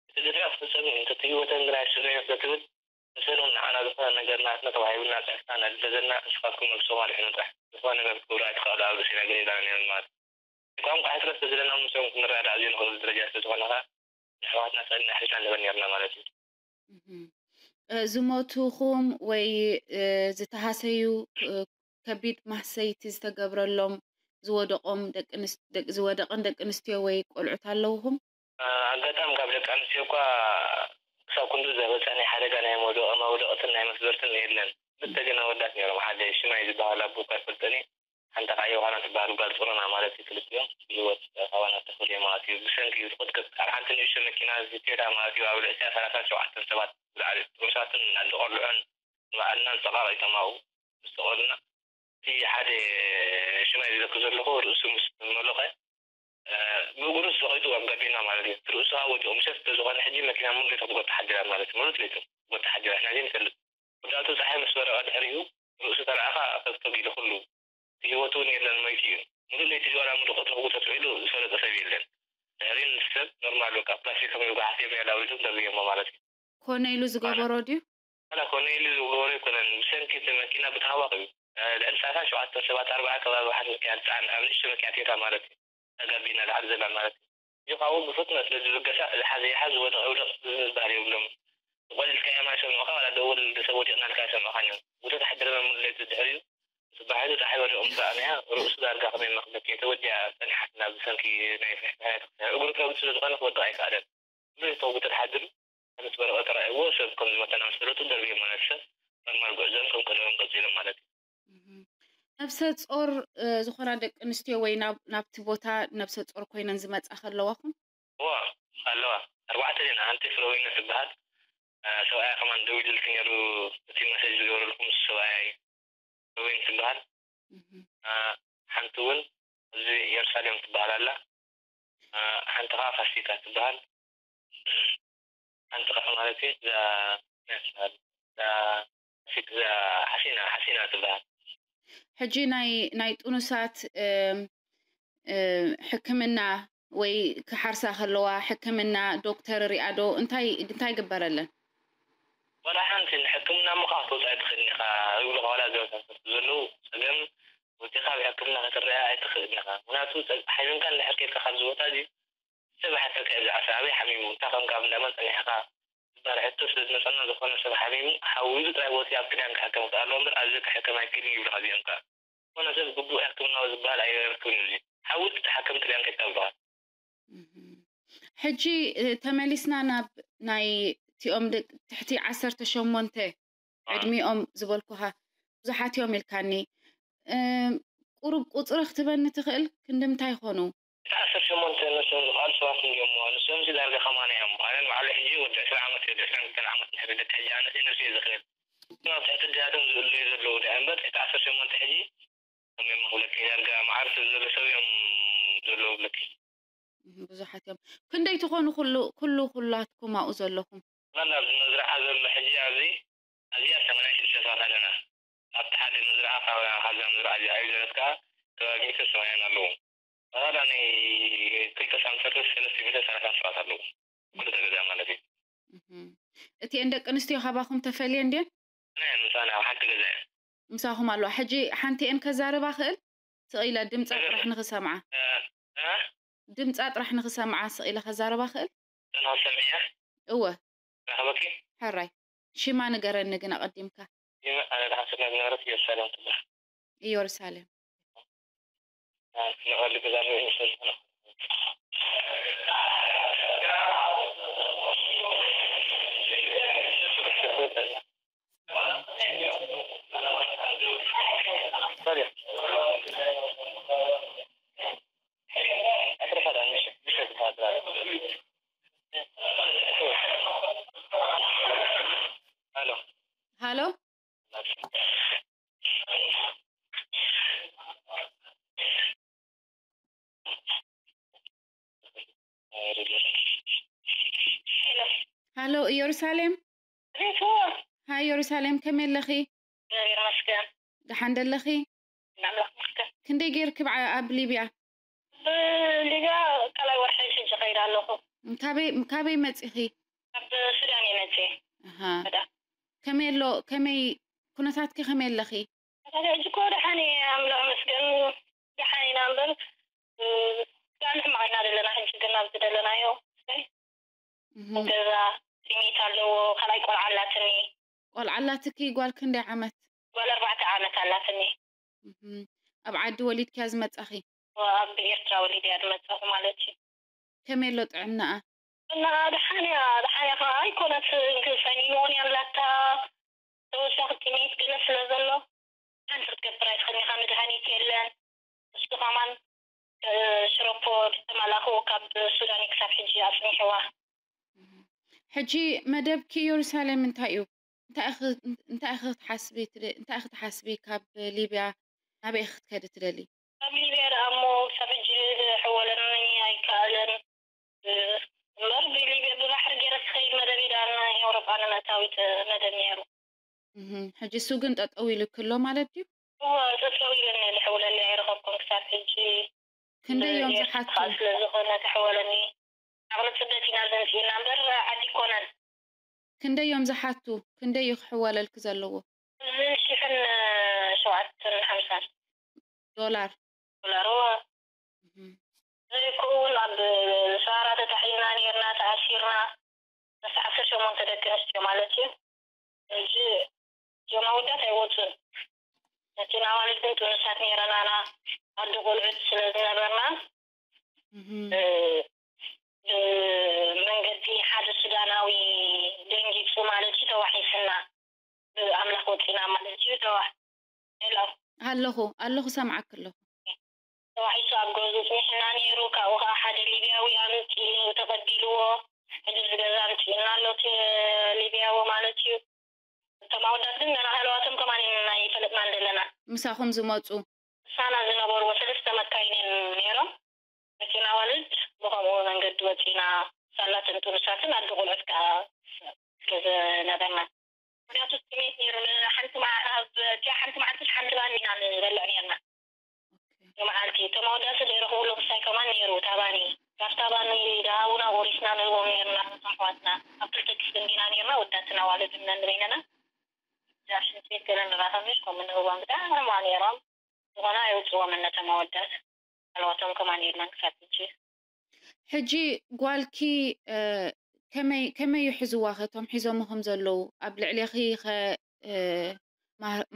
እቲ ግፍዒ ክፍፀም እዩ እንተትህይወተን ግና ይስሉ እዮም ስለትብል ንሰን እውን ንዓና ዝኾነ ነገር ናትና ተዋሂቡና ፅሕፍና እናደለዘልና ንስኻትኩም ነብስኹም ኣድሕኑ ጥራሕ ዝኾነ ነገር ክትገብሩ ኣይትኽእሉ ኣብ ርእሲና ገለ ኢላና ነይረን ማለት እዩ። ቋንቋ ሕፅረት ስለዘለና ምስኦም ክንረዳእ ዘይንኽእሉ ደረጃ ስለዝኾነ ኸዓ ንኣሕዋትና ስእልና ኣሕሊፍና ንህበን ነይርና ማለት እዩ። ዝሞቱኹም ወይ ዝተሃሰዩ ከቢድ ማህሰይቲ ዝተገብረሎም ዝወደቆም ዝወደቀን ደቂ ኣንስትዮ ወይ ቆልዑት ኣለውኹም? ኣጋጣሚ ካብ ደቂ ኣንስትዮ እኳ ክሳብ ክንዱ ዘበፀ ናይ ሓደጋ ናይ መውደቂ መውደቅትን ናይ መስበርትን የለን። ክልተ ግን ኣወዳት ነይሮም። ሓደ ሽማይ ዝበሃል ኣቦ እኳ ይፈልጠኒ ሓንቲ ከዓ ዮሃና ትበሃል ጓል ፅሩና ማለት እዩ። ክልቲኦም ብህይወት ካባና ተፈልዮም ኣትዩ ብሰንኪ ዝቁጥቅጥ ኣብ ሓንቲ ንእሽቶ መኪና ቶዮታ ማለት እዩ ኣብ ልዕሊኣ ሰላሳን ሸውዓተን ሰባት ዝለዓለ ጥኑሳትን ኣደ ቆልዑን ንባዕልናን ፀቃቂጦም ኣብኡ ምስ ተቆልና እቲ ሓደ ሽማይ ዝዘክር ዘለኹ ርእሱ ምስ መሎኸ ብእግሩ ተሰቂጡ ኣብ ጋቢና ማለት እዩ። ርእሱ ከዓ ወዲቑ ምሸት ስለዝኾነ ሕጂ መኪና ሙሉእ ለይቲ ክትጎታ ሓዲራ ማለት እዩ። ሙሉእ ለይቲ ክትጎታ ሓዲራ ሕና ዘይንፈልጥ ወዳእቱ ፀሓይ ምስ በረቐ ድሕሪኡ ርእሱ ተረኣኻ ፈግፈግ ኢሉ ኩሉ እቲ ህይወቱ እውን የለን መይቱ እዩ። ሙሉእ ለይቲ ዋላ ሙሉእ ቀትሪ ክጉተት ውዒሉ ዝፈለጠ ሰብ የለን። ድሕሪኡ ምስ ሰብ ኖርማል በቃ ፕላስቲክ ከም ይጓሓፍ እዮም ያለ ኣውሪዶም ደርብዮሞ ማለት እዩ። ኮነ ኢሉ ዝገበሮ ድዩ? ዋላ ኮነ ኢሉ ዝገበሮ ኣይኮነን ብሰንኪ እቲ መኪና ብታህዋኽ እዩ። ልዕሊ ሰላሳን ሸውዓተን ሰባት ኣርባዓ ከባቢ ሓንቲ መኪና ትፀዓን ኣብ ንእሽቶ መኪና ቴታ ማለት እዩ። እታ ጋቢና ላዕሊ ዘላ ማለት እዩ። እዚ ካብኡ ብፍጥነት ስለ ዝብገሳ ዝሓዘ ይሓዝ ዝወደቐ ይውደቕ ዝብል ባህሪ የብሎምን። ተቖሊልካዮም ኣይሰምዑኻ ዋላ ደወል ንሰብ ወዲቕና ኢልካ ኣይሰምዑኻን እዮም። ጉተት ሓዲሮም ሙሉእ ለይቲ ድሕሪኡ ጽባሒቱ ጸሓይ ወዲቑ ምስ ረኣናያ ርእሱ ዳርጋ ከመይ መኽበኪ እያ ተወዲኣ ጸኒሓትና ብሰንኪ ናይ ፍሕፍሕ ናይ ተኽሲ እግሩ ከብድ ስለ ዝኾነ ክወድቕ ኣይከኣለን። ብዙሕ ተጉተት ሓዲሩ ምስ በረቐ ተራእይዎ ሰብ ከም ዝመተና ምስ ፈለጡ ደርብዮም ማለት ሰብ ኖርማል ጉዕዞኦም ከም ቀደሞም ቀጺሎም ማለት እዩ። ነብሰ ጾር ዝኾና ደቂ ኣንስትዮ ወይ ናብቲ ቦታ ነብሰ ጾር ኮይነን ዝመጻ ከለዋኹም? እዋ ኣለዋ ኣርባዕተ ዲና ሓንቲ ፍረወይኒ ትበሃል ሰብኣያ ከማን ደዊልልኪ ነይሩ እቲ መሰጅ ዝገበረልኩም ሰብኣያ እዩ። ፍረወይኒ ትበሃል ሓንቲ እውን እዚ ኢየሩሳሌም ትበሃል ኣላ ሓንቲ ከዓ ፋሲካ ትበሃል ሓንቲ ከዓ ማለት እዩ እዛ እዛ ሓሲና ሓሲና ትበሃል። ሕጂ ናይ ናይ ጥኑሳት ሕክምና ወይ ክሓርሳ ከለዋ ሕክምና ዶክተር ሪኣ ዶ እንታይ እንታይ ግበረለን? ዋላ ሓንቲ ንሕክምና ምዃ ክትወፅእ ኣይትኽእልን ኢኻ ይብሉኻ ዋላ እዞም ሳሰርቱ ዘለዉ ፀገም ወፂኻ ብሕክምና ክትረኣ ኣይትኽእልን ኢኻ ምክንያቱ ሓሚምካ እንድሕር ከይድካ ካብዚ ቦታ እዚ ሰብ ይሓተካ እዩ ብዛዕባ ሰብ ኣበይ ሓሚሙ እንታይ ኮንካ ኣብ እንዳመን ፀኒሕኻ ዝበሃል ሕቶ ስለ ዝመፀና ዝኾነ ሰብ ሓሚሙ ሓዊሉ ጥራይ ወፂኡ ኣብ ጥልያን ክሕከም ይክእል ኣለዎ እምበር ኣብዚ ክሕከም ኣይክእልን ይብሉኻ እዚኦም ከዓ ዝኾነ ሰብ ግቡእ ሕክምናዊ ዝበሃል ኣይረክብን እዩ ሓዊሉ ተሓከም ጥልያን ከይድካ ይብሉኻ። ሕጂ ተመሊስና ናብ ናይ እቲኦም ትሕቲ ዓሰርተ ሸሞንተ ዕድሚኦም ዝበልኩኻ ብዙሓት እዮም ኢልካኒ። ቁሩብ ቁፅሪ ክትበኒ ትኽእል? ክንዲ ምንታይ ይኾኑ? እቲ ዓሰርተ ሸሞንተ ነብሶም ዝኽኣሉ ሰባት እንድዮም እሞ ንሶምሲ ዳርጋ ከማና እዮም። ኣነ ንባዕለይ ሕጂ ወዲ ዕስራ ዓመት እየ፣ ወዲ ዕስራን ክልተን ዓመት እንድሕር ደቂ ሕጂ ኣነስ እየ ነብሰይ ዝኽእል። እቶም ኣብ ትሕቲ ኣዴታቶም ዝእለዩ ዘለዉ ድኣ እምበር እቲ ዓሰርተ ሸሞንተ ሕጂ ከመይ እሞ ክብለኪ ዳርጋ መዓር ስለ ዘሎ ሰብ እዮም ዘለዉ እብለኪ። ብዙሓት እዮም። ክንደይ ትኾኑ ኩሉ ኩሉ ኩላትኩም ኣብኡ ዘለኹም? ጠቕላላ ኣብዚ መዝርዓ ዘሎ ሕጂ ኣብዚ ኣብዚኣ ሰማንያን ሽዱሽተ ሰባት ኣለና። ኣብቲ ሓደ መዝርዓ ካብዛ መዝርዓ እዚኣ እዩ ዘለት ከኣ ከባቢ ሚእትን ሰማንያን ኣለዉ። ጠቕላላ ናይ ክልተ ሳምንት ሰለስተ ሚእትን ሰላሳን ሰባት ኣለዉ። ክልተ ገዛ ማለት እዩ። እቲኤን ደቂ ኣንስትዮ ካባኹም ተፈልየን ድየን? ናይ ምሳና ኣብ ሓንቲ ገዛ እየን። ምሳኹም ኣለዋ። ሕጂ ሓንቲኤን ከዛርባ ክእል? ስቕ ኢለ ድምጻ ጥራሕ ንኽሰምዓ። ድምጻ ጥራሕ ንኽሰምዓ ስቕ ኢለ ከዛርባ ክእል? ሰምዕያ? እወ። ረኸበኪ? ሕራይ። ሽማ ንገረኒ ግን ኣቐዲምካ። ሽማ ኣነ ደሓን ስለ ዝነበረት ኢየሩሳሌም ትበሃል። ኢየሩሳሌም። ንቐሊ ገዛ ንርኢ ስለ ዝኾነ። ሃሎ። ሃሎ ኢየሩሳሌም። ሃይ ኢየሩሳሌም፣ ከመይ ኣለኺ? ደሓን ደለኺ? ክንደይ ጌርኪ ኣብ ሊብያ? ሊብያ ካልኣይ ወርሒ ሕጂ ኸይድ ኣለኹ። ካበይ መፂኺ? ካብ ሱዳን እየ መፅየ። ከመይ ኣሎ? ከመይ ኩነታትኪ? ከመይ ኣለኺ? ሕጂ እኮ ደሓን እየ ኣምላኽ መስገን ደሓን ኢና እምበር ብጣዕሚ ሕማቕ ኢና ዘለና ሕጂ ግን ኣብዚ ዘለናዮ ገዛ ስሚት ኣለዎ ካልኣይ ቆልዓ ኣላትኒ። ቆልዓ ኣላትኪ? ጓል ክንደይ ዓመት? ጓል ኣርባዕተ ዓመት ኣላትኒ። ኣብ ዓዲ ወሊድክያ ዝመጻኺ? ኣብ ኤርትራ ወሊደ እያ ዝመጻኹ ማለት እዩ። ከመይ ኣሎ ጥዕናኣ? ጥዕናኣ ደሓን እያ። ደሓን እያ ከዓ ኣይኮነት ሰኒሞንያ ኣላታ ተወሳኺ ጥሜት ገለ ስለ ዘሎ ሓንቲ ክትገብር ኣይትኽእልን ኢኻ። መድሃኒት የለን። እሱ ከማን ሽሮፖ ዝተመላኹ ካብ ሱዳን ክሳብ ሕጂ ኣጽኒሕዋ። ሕጂ መደብኪ ኢየሩሳሌም እንታይ እዩ? እንታይ ኢኺ እንታይ ኢኺ ክትሓስቢ ትደ- እንታይ ኢኺ ትሓስቢ? ካብ ሊብያ ናበይ ኢኺ ክትከዲ ትደሊ? ካብ ሊብያ ደኣ እሞ ክሳብ ሕጂ ክሕወለኒ ኣይከኣለን። እምበር ብሊብያ ብባሕሪ ገይረ ክኸይድ መደብ እዩ ደኣ ንኤውሮጳ ንምእታዊት መደብ ነይሩ። እህ፣ ሕጂ እሱ ግን ጠጠው ኢሉኪ ኣሎ ማለት ድዩ? እወ፣ ጠጠው ኢሉኒ፣ ዝሕውለለይ ኣይረኸብኩን ክሳብ ሕጂ። ክንደይ እዮም ዝሓቱ? ስለ ዝኾነ ተሕወለኒ። ዓቕሊ ስደት ኢና ዘምፅእና እምበር ዓዲ ይኮነን። ክንደይ እዮም ዝሓቱ? ክንደይ እዩ ክሕወለልኪ ዘለዎ? እዚ ሽሕን ሸውዓተን ሓምሳን ዶላር። ዶላር እወ። ዘይኮ እውን ኣብ ሰሃራ ተታሒዝና ነርና፣ ተኣሲርና፣ ምስ ዓሰርተ ሸሞንተ ደቂ ኣንስትዮ ማለት እዩ። ሕጂ እዞም ኣወዳት ኣይወፁን። ነቲ ኣዋልድ ግን ጥኑሳት ነይረናና፣ ኣዶ ቆልዑት ስለ ዝነበርና፣ ብመንገዲ ሓደ ሱዳናዊ ደንጊፁ ማለት እዩ፣ ተዋሒስና። ብኣምላኽ ወፂና ማለት እዩ። ተዋ ሄሎ ኣለኹ ኣለኹ፣ ሰምዓኪ ኣለኹ። ተዋሒሱ ኣብ ገዝኡ ፅኒሕና ነይሩ። ካብኡ ከዓ ሓደ ሊብያዊ ኣምፂኡ ተቐቢልዎ። ሕጂ እዚ ገዛ ኣምፂኡና ኣሎ እቲ ሊብያዊ ማለት እዩ። እቶም ኣወዳት ግን ገና ሃለዋቶም ከማን ኢና ኣይፈለጥናን ዘለና። ምሳኹም ዝመፁ? ምሳና ዝነበርዎ ሰለስተ መካይን እየን ነይሮም። መኪና ዋልድ ብኸምኡ መንገዲ ወፂና ሳላትን ጥኑሳትን ኣደ ቆልዑት ከዓ ስለ ዝነበርና ምክንያቱ ስሜት ነይሩ ንሓንቲ መዓ- ኣብ እቲኣ ሓንቲ መዓልትስ ሓንቲ ባኒ ኢና ንበልዕ ነርና ንመዓልቲ እቶም ኣወዳት ዘይረኽብሉ ክሳይ ከማን ነይሩ እታ ባኒ ካብታ ባኒ ደሃቡና ቆሪስና ንህቦም ነርና ነቶም ኣሕዋትና ኣብ ክልተ ክፍሊ እንዲና ነርና ወዳትን ኣዋልድን ነንበይንና እዛ ሽንቲ ቤት ገለ ንራኸብሽ ከምኡ ንህቦም ብጣዕሚ ሕማቕ ነይሮም ዝኾነ ኣይውፅዎም እነቶም ኣወዳት ኣልዋቶም ከማን የለን ክሳብ ሕጂ። ሕጂ ጓልኪ ከመይ ከመይ ይሕዝዋ ከ እቶም ሒዞምኹም ዘለዉ ኣብ ልዕሌኺ ከ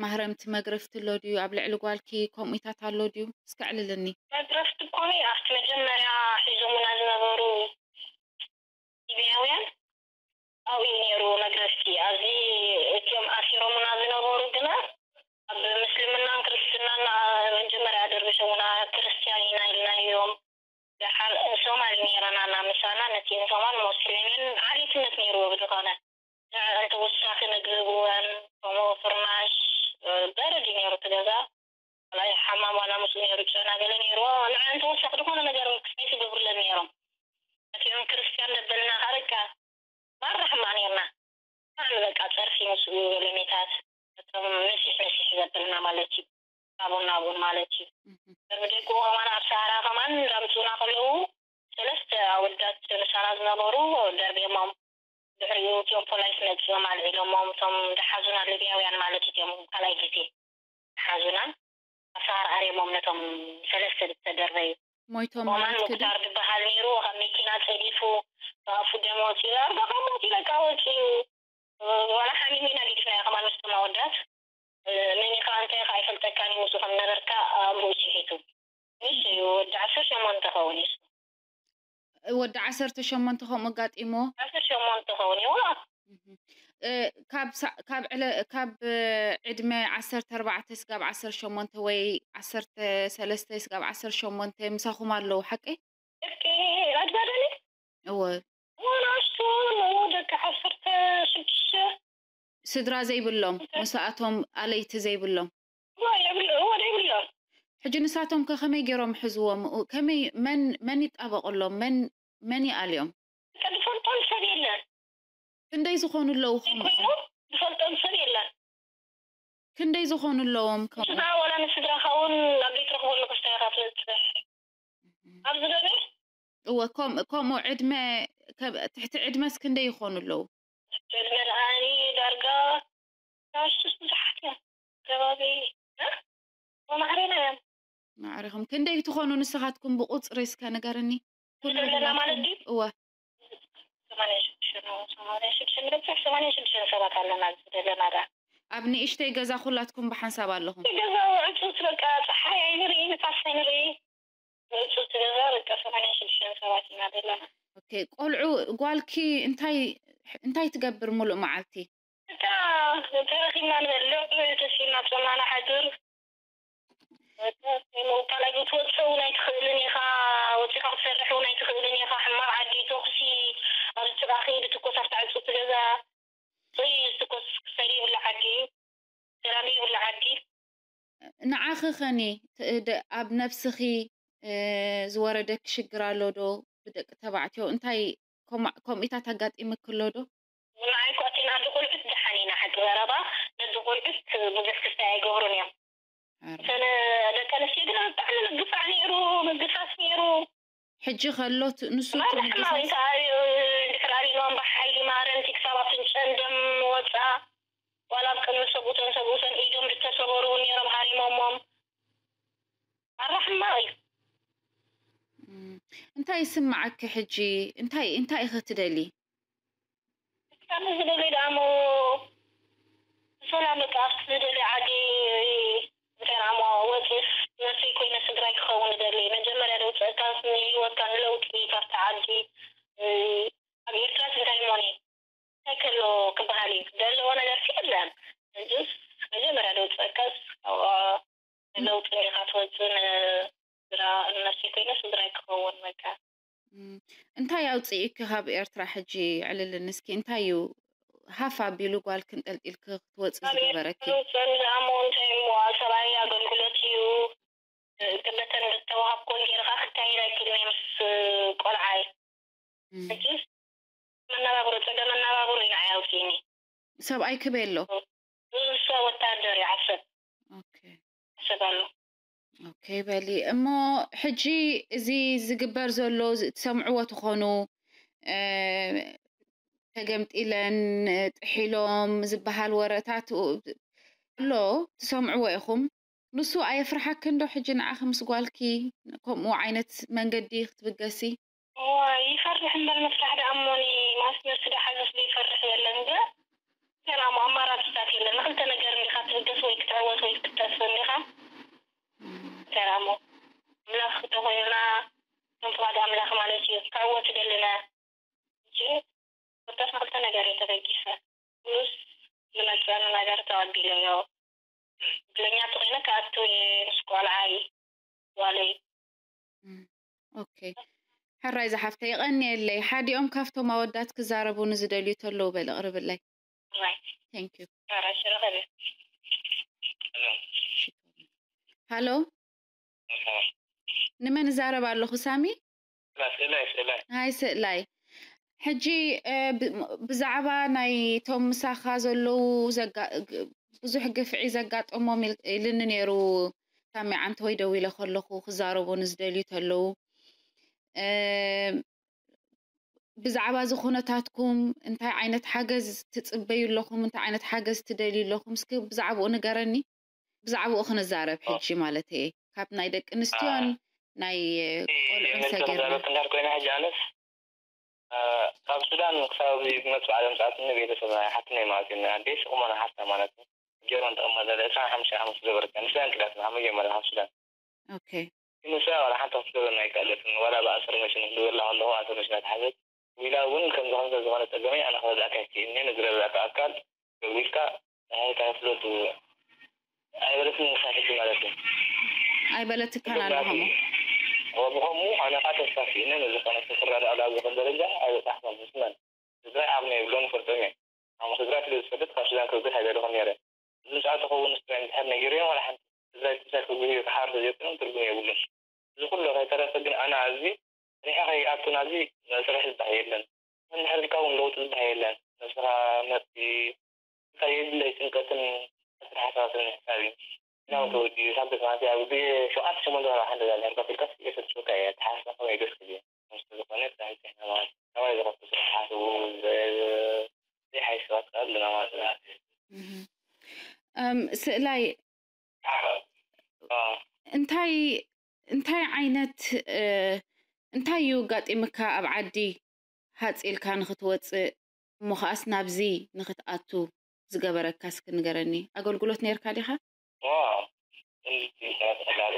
ማህረምቲ መግረፍቲ ኣሎ ድዩ ኣብ ልዕሊ ጓልኪ ከምኡታት ኣሎ ድዩ እስኪ ኣዕልልኒ። መግረፍቲ እኮ ኣብቲ መጀመርያ ሒዞሙና ዝነበሩ ሊብያውያን ኣብኡ እዩ ነይሩ መግረፍቲ። ኣብዚ እቲኦም ኣሲሮምና ዝነበሩ ግና ኣብ ምስልምናን ክርስትናን መጀመርያ ኣደርቢሾምና ክርስትያን ኢና ኢልና እዮም። ደሓር ሶማል ነይረናና ምሳና ነቲን ሶማል ሞስሊምን ዓሌትነት ነይርዎ ብዝኾነ ንዕን ተወሳኺ መግቢ ብወን ከምኡ ፍርናሽ በረድ እዩ ነይሩ እቲ ገዛ። ዋላ ሓማም ዋላ ምስኡ ነይሩ ጨና ገለ ነይርዎ ንዕን ተወሳኺ ዝኾነ ነገር ክስታይ ትገብርለን ነይሮም። እቲኦም ክርስትያን ደበልና ከዓ በቃ ማራ ሕማቕ ነይርና። ብጣዕሚ በቃ ፀርፊ ምስኡ ገለሜታት እቶም መሲሕ መሲሕ ዘበልና ማለት እዩ። ናብኡን ናብኡን ማለት እዩ። ቅድሚ ደቁ ከማን ኣብ ሰሃራ ከማን እንዳምፅኡና ከለዉ ሰለስተ ኣወዳት ምሳና ዝነበሩ ደርብዮሞም ድሕሪኡ እቲኦም ፖላይስ መፂኦም ኣልዒሎሞም እቶም ዝሓዙና ሊብያውያን ማለት እቲኦም ካልኣይ ግዜ ሓዙና ኣሰራርዮም ነቶም ሰለስተ ዝተደረዩ ሞይቶም ኦማን ማለት ክዲ ሙክታር ዝበሃል ነይሩ ካብ መኪና ፀዲፉ ብኣፉ ደም ወፂኡ ኣርባኻ ሞት በቃ ወፂኡ ዋላ ሓሚም ኢና ገዲፍናዮ ከማን ምስቶም ኣወዳት መን ኢኻ እንታይ ኢኻ ኣይፈልጠካን እዩ ምስኡ ከም ነበርካ ኣእምርኡ ስሒቱ ንሱ እዩ ዓሰርተ ሸሞንተ ኸውን እዩ። ወዲ ዓሰርተ ሸሞንተ ከምኡ ኣጋጢሞ። ዓሰርተ ሸሞንተ ኸውን እዩ። ካብ ካብ ዕለ ካብ ዕድመ ዓሰርተ ኣርባዕተ ስጋብ ዓሰርተ ሸሞንተ ወይ ዓሰርተ ሰለስተ ስጋብ ዓሰርተ ሸሞንተ ምሳኹም ኣለዉ ሓቀይ? ደቂ ኣድባደኒ እወ ወናሽቱ ደቂ ዓሰርተ ሽዱሽተ ስድራ ዘይብሎም ምስኣቶም ኣለይቲ ዘይብሎም ወደ ይብሎም። ሕጂ ንሳቶም ከ ከመይ ገይሮም ሕዝዎም? ከመይ መን መን ይጣበቀሎም? መን መን ይኣልዮም? ዝፈልጦም ሰብ የለን። ክንደይ ዝኾኑ ኣለዉ? ኮይኑ ዝፈልጦም ሰብ የለን። ክንደይ ዝኾኑ ኣለዎም? ከምኡ ስድራ ዋላ ንስድራኻ እውን ኣብ ዘይትረኽበሉ ክስታይ ኢኻ ትበፅሕ። ኣብዚ ገበ እወ ከም- ከምኡ ዕድመ ከ- ትሕቲ ዕድመስ ክንደይ ይኾኑ ኣለዉ? ዕድመ ደኣኒ ዳርጋ ናሽቱስ ብዙሓት እዮም። ከባቢ እ? መማዕሪና እዮም። ማዕሪኹም ክንደይ ትኾኑ ንስኻትኩም ብቁፅሪ እስከ ንገርኒ? ኩሉ ዘለና ማለት ድዩ? እወ ሰማንያ ሽዱሽተ ነው። ሰማንያ ሽዱሽተ ንበፅሕ ሰማንያ ሽዱሽተ ሰባት ኣለና ኣብዚ ዘለና ዳ ኣብ ንእሽተይ ገዛ ኩላትኩም ብሓንሳብ ኣለኹም? ገዛ ዕፁት በቃ ፀሓይ ኣይንርኢ ንፋስ ኣይንርኢ። ዕፁት ገዛ በቃ ሰማንያ ሽዱሽተ ሰባት ኢና ዘለና። ኦኬ ቆልዑ ጓልኪ እንታይ እንታይ ትገብር ሙሉእ መዓልቲ? እታ ተረኺብና ንበልዕ ተሲና ፆምና ንሓድር። ካልኣይ ክትወፅእ እውን ኣይትኽእልን ኢኻ። ወፂኻ ክትሰርሕ እውን ኣይትኽእልን ኢኻ። ሕማቕ ዓዲ ተኹሲ ኣብዚ ጥቓኺ ብትኮስ ኣብታ ዕፁት ገዛ ወይ ዝትኮስ ክሰል ይብላ ዓዲ ሰላም ይብላ ዓዲ። ንዓኺ ኸኒ ት- ደ- ኣብ ነብስኺ እ፣ ዝወረደኪ ሽግር ኣሎ ዶ? ብደቂ ተባዕትዮ እንታይ ከምኡ- ከምኡታት ኣጋጢምኪ ኣሎ ዶ? ንዓይ እኳ እተን ኣደ ቆልዑት ደሓን ኢና ሓቂ ዘረባ። ነዚ ቆልዑት ብዙሕ ክስታይ ኣይገብሩን እዮም። ኧረ፣ እተን ደቂ ኣንስትዮ ግን ብጣዕሚ ምግፋዕ ነይሩ፣ ምግፋፍ ነይሩ። ሕጂ ከሎ ት- ንሱ እቲ ማለት ሕማቕ ምግፋፍ እዩ። ድሕሪ ኣቢሎም ብሓይሊ ማረንቲ ክሳብ ኣፍንጨን ደም ወፃ። ዋላ ኣብ ቅድሚ ሰብኡተን ሰብኡተን ኢዶም ዝተሰበሩ እውን ነይሮም ሃሪሞሞም። ኣራ ሕማቕ እዩ። እም፣ እንታይ ይስምዓኪ ሕጂ? እንታይ እንታይ ኢኺ ትደሊ? ኣነ ዝደሊ ደኣ እሞ ብሰላም በቃ ኣብቲ ዝደሊ ዓዲ እንታይ ደኣ እሞ ወፅስ ነፍሰይ ኮይነ ስድራይ ክኸውን እደሊ። መጀመርያ ደውፀእካ ንህይወትካ ንለውጢ ካብቲ ዓዲ እ፣ ኣብ ኤርትራስ እንታይ እሞኒ እንታይ ከሎ ክበሃል እዩ? ዘለዎ ነገርሲ የለን። ሕጅስ መጀመርያ ደውፀእካስ ካብኣ ለውጢ ኢኻ ትወፅእ። ንስድራ ንነፍሰይ ኮይነ ስድራይ ክኸውን በቃ። እም፣ እንታይ ኣውፅኢኪ ካብ ኤርትራ ሕጂ? ዕልልን እስኪ እንታይ እዩ ሃፍ ኣቢሉ ጓል ክንጠልጢልኪ ክትወፂ ካብ ዝገበረኪ? ኤርትራ ዝወፅአኒ ደኣ እሞ እንታይ እሞ ሰብኣይ ኣገልግሎት እዩ። ክበተን ዝተዋሃብኮን ገይርካ ክካየድ ኣይክእልን እየ ምስ ቆልዓይ። እም፣ ሕጂ መነባብሮ ፀገም መነባብሮ እዩ ንዓይ ኣውፅእኒ። ሰብኣይ ክበይ ኣሎ? እሱ ወታደር እዩ ዓሰብ ኦኬ ዓሰብ ኣሎ። ኦኬ በሊ እሞ ሕጂ እዚ ዝግበር ዘሎ ዝ- ትሰምዕዎ ትኾኑ እ፣ ተገምጢለን ጥሒሎም ዝበሃል ወረታት ኣሎ ትሰምዕዎ ኢኹም። ንሱ ኣየፍርሓክን ዶ ሕጂ ንዓኺ ምስ ጓልኪ ከምኡ ዓይነት መንገዲ ክትብገሲ? እዋ ይፈርሕ እምበር ምፍራሕ ደኣ እሞኒ ማስመር ስዳ ሓዘስ ዘይፈርሕ የለን ገ ሰላም ኣማራፅታት የለን። ንክልተ ነገር እንዲኻ ትብገስ ወይ ክትዕወት ወይ ክትጠፍእ እንዲኻ። ሰላም ኣምላኽ እንተኾይና ከም ፍቓድ ኣምላኽ ማለት እዩ። ክዕወት ደልና። እሺ ወዳስ ንክልተ ነገር እየ ተበጊሰ። ኩሉስ ዝመፀኒ ነገር ተቐቢለዮ። እድለኛ ተኾይነ ክኣቱ እየ ምስ ቆልዓይ ጓለይ። ኦኬ ሕራይ ዝሓፍተ የቐንየለይ። ሓዲኦም ካብቶም ኣወዳት ክዛረቡ ንዝደልዩ ተለዉ በል ኣቕርብለይ። ራይ Thank you። ራይ ሽረኸብ ሃሎ ንመን እዛረብ ኣለኹ ሳሚ? ስእላይ ስእላይ ሃይ ስእላይ ሕጂ እ፣ ብ- ብዛዕባ ናይ ቶም ምሳኻ ዘለዉ ዘጋ- ግ- ብዙሕ ግፍዒ ዘጋጠሞም ኢል- ኢልኒ ነይሩ ሳሚ ዓንተወይ ደው ኢለ ከለኹ ክዛረቡ ንዝደልዩ ተለዉ እ፣ ብዛዕባ እዚ ኩነታትኩም እንታይ ዓይነት ሓገዝ ትፅበዩ ኣለኹም? እንታይ ዓይነት ሓገዝ ትደልዩ ኣለኹም? እስኪ ብዛዕባኡ ንገረኒ። ብዛዕባኡ ክንዛረብ ሕጂ ማለት እየ። ካብ ናይ ደቂ ኣንስትዮን ናይ ቆልዑን ሰጊርና ዛረብት እንዳር ኮይና ሕጂ ኣነስ ካብ ሱዳን ክሳብ እዚ ክመፅእ ዓለም ሰዓት ንቤተሰብ ናይ ሓፍትነይ ማለት እዩ ኣዴስ ቁመና ሓፍታ ማለት እዩ ጀርመን ተቐመጠ ዕስራን ሓሙሽተ ዓመት ዝገበረት እያ ንስያን ክዳትና መጀመርያ ካብ ሱዳን ኦኬ ንሳ ዋላ ሓንቲ ክትገብረና ኣይከኣለትን። ዋላ ብኣሰር መሽን ክገብርላ ከለኹ ኣሰር መሽን ኣትሓዘት። ኢላ እውን ከምዚ ከምዚ ዝኾነ ጸገመይ ኣነ ክረዳእካ ኣይክእልን እየ፣ ንዝረዳእካ ኣካል ደዊልካ ንዓይ እንታይ ፍለጡ ኣይበለትን። ንሳ ሕጂ ማለት እዩ። ኣይበለትካን ኣለኹም። ብኸምኡ ኣነ ከዓ ተስፋ ስኢነ፣ ነዚ ኮነ ክረዳእ ኣብ ዝኾነ ደረጃ ኣይበጻሕኩን። ስመን ትግራይ ዓቕሚ የብሎን፣ ይፈልጦም እየ። ኣሞ ትግራይ ስለ ዝፈልጥ ካብ ሱዳን ክብግስ ኣይደለኹን ነይረ። እዚ ምጽኣት ዝኸውን ንስራይ እንድሕር ነጊረዮም ዋላ ሓንቲ ትግራይ ትሳይ ክብግስ እዩ፣ ክሓር ተዘይኮይኖም ትርጉም የብሉን። እዚ ኩሉ ከይተረፈ ግን ኣነ ኣብዚ ሪሓ ከይኣቱ ናዚ መስርሕ ዝበሃል የለን። እንድሕር ኢልካ እውን ለውጢ ዝበሃል የለን። ነብስኻ መጽ እንታይ የድለይ ጭንቀትን ኣተሓሳስባትን ምሕሳብ እዩ። ናው ተወዲኡ ካብ ቤት ማለት ኣብ ግዜ ሸውዓተ ሸሞንተ ወርሒ ሓንተ ዛል ሄርካ ፍልቀስ የሰልችወካ እየ። ኣተሓሳስባ ከመይ ደስ ክብል እዩ። ምስ ዝኾነ ስራሕ ይፅሕና ማለት ካባይ ዝኸፍቱ ስራሕ ሓስቡ ዘይሓይሽ ሰባት ከዓ ኣለና ማለት እዩ። እም፣ ስእላይ እንታይ እንታይ ዓይነት እ፣ እንታይ እዩ ኣጋጢምካ ኣብ ዓዲ ሃፅ ኢልካ ንክትወፅእ እሞ ከኣስ ናብዚ ንክትኣቱ ዝገበረካ እስኪ ንገረኒ። ኣገልግሎት ነርካ ዲኻ? ዋው እንዲቲ ተመጣጣሪ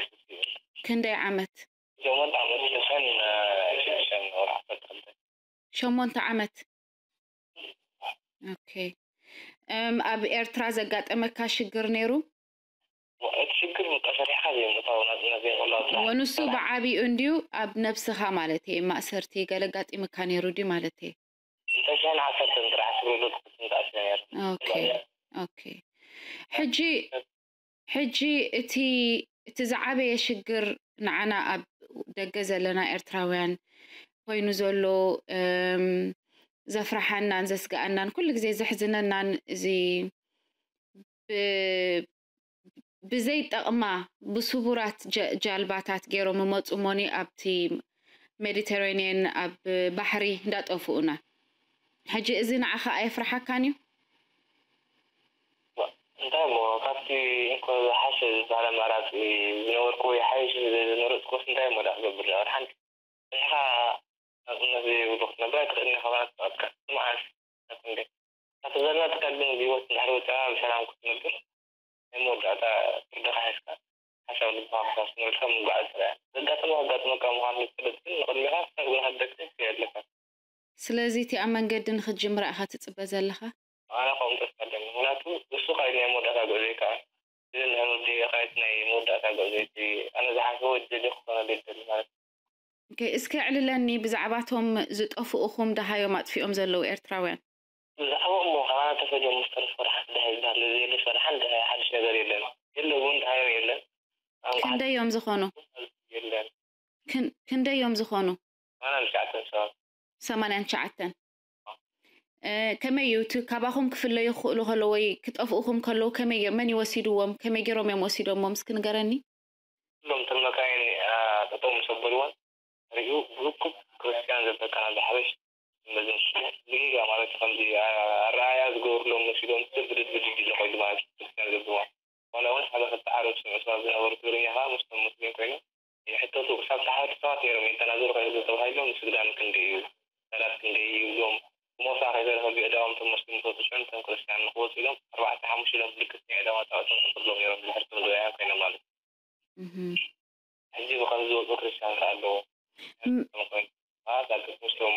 ክንደይ ዓመት? ሸሞንተ ዓመት ሽዱሽተን ሽዱሽተን ወርሒ ዓሰርተ ክልተ ሸሞንተ ዓመት። ኦኬ። እም፣ ኣብ ኤርትራ ዘጋጠመካ ሽግር ነይሩ? እቲ ሽግር በቃ ሰሪሕካ ዘይምእታው ናጽነት ዘይምህላው ጥራሕ። ወንሱ ብዓቢኡ እንድዩ ኣብ ነብስኻ ማለት እየ ማእሰርቲ ገለ ኣጋጢምካ ነይሩ ድዩ ማለት እየ? እንተሻን ዓሰርተን ጥራሕ ስብርሉ ክትንጣስ ነይር። ኦኬ። ኦኬ። ሕጂ ሕጂ እቲ እቲ ዝዓበየ ሽግር ንዓና ኣብ ደገ ዘለና ኤርትራውያን ኮይኑ ዘሎ እም፣ ዘፍርሓናን ዘስግኣናን ኩሉ ግዜ ዘሕዝነናን እዚ ብ- ብዘይጠቕማ ብስቡራት ጀ- ጃልባታት ገይሮም መፁ ሞኒ ኣብቲ ሜዲተራኒየን ኣብ ባሕሪ እንዳጠፍኡና። ሕጂ እዚ ንዓኻ ኣየፍርሓካን እዩ? እንታይ እሞ ካብቲ እንኮ ዝሓሸ ዝበሃል ኣማራፂ ዝነበርኩ ወይ ሓይሽ ዝመረፅኩስ እንታይ እሞ ዳ ክገብር ዳ ሓንቲ ንኻ ናፅነት ዘይብሉ ክትነብር ኣይትኽእልን ኢኻ። ማለት በቃ መዓስ ናት እንዴ ናተ ዘለና ትካል ግን ህይወት እንድሕር ወፅኣ ብሰላም ክትነብር ናይ መወዳእታ ፍርድኻ ሒዝካ ሓሳብ ልብኻ ክሳስመልካ ምጓዓዝ ጥራይ ዘጋጥመ ከጋጥመካ ምዃኑ ዝፈልጥ ግን ንቕድሚኻ ክሳብ ግን ሃደግቲ ኣለካ። ስለዚ እቲ ኣብ መንገዲ ንክትጅምራ ኢኻ ትፅበ ዘለኻ? ኣነ ከምኡ ተስፋ ኣለኒ። ምክንያቱ እሱ ካይድ ናይ መወዳእታ ጉዕዞ ይከዓ እዚ ንሕምር ድዮ ካይድ ናይ መወዳእታ ጉዕዞ እቲ ኣነ ዝሓስቦ ደሊ ክኾነ ደሊ ማለት ኦኬ፣ እስከ ዕልለኒ ብዛዕባቶም ዝጠፍኡኹም ደሃዮም ኣጥፊኦም ዘለዉ ኤርትራውያን። ብዛዕባኦም እሞ ከማና ተፈሊዮም ምስ ተረፉ ወደ ሓንቲ ደሃይ ዝበሃል ዘየለስ ወደ ሓንቲ ደሃይ ሓድሽ ነገር የለን። የለውን ደሃዮም የለን። ኣንኳ ክንደዮም ዝኾኑ? የለን። ክን- ክንደዮም ዝኾኑ? ከማና ንሽዓተን ሰባት ሰማንያን ትሽዓተን። እ፣ ከመይ እዩ እቲ ካባኹም ክፍለዩ ክኽእሉ ከለዉ ወይ ክጠፍኡኹም ከለዉ ከመይ ገ- መን ይወሲድዎም? ከመይ ገይሮም እዮም ወሲዶሞም? እስኪ ንገረኒ። ኩሎም እተን መካይን ጠጠው ምስ ኣበልወን ሪኡ ብርኩብ ክርስትያን ዘበካ ናብ ዝሓበሽ መዝን ብጌጋ ማለት ከምዚ ኣረኣያ ዝገብርሎም መሲሎም ብድድ ብድድ ኢለ ኮይዱ ማለት ክርስትያን ዘብልዋ ዋላ እውን ሓደ ክልተ ዓረብ ስምዑ ሰባት ዝነበሩ ትግርኛ ከዓ ምስቶም ሙስሊም ኮይኖም ይሕተቱ ክሳብ ተሓቲ ሰባት ነይሮም የተናዘሩ ከይሕዘ ተባሂሎም ስግዳን ክንደይ እዩ ሰላት ክንደይ እዩ ይብሎም ብሞሳ ከይተረፈ ብዕዳዎም ቶም ሙስሊም ዝወፁ ሽዑ ቶም ክርስትያን ንክወፁ ኢሎም ኣርባዕተ ሓሙሽተ ኢሎም ብልክት ናይ ዕዳዋ ፃውቶም ክፍሎም ነይሮም ድሕርቶም ዝወያ ኮይኖም ማለት እዩ ሕጂ ብኸም ዝወፁ ክርስትያን ከ ኣለዎ ም- ዛግብ ምስቶም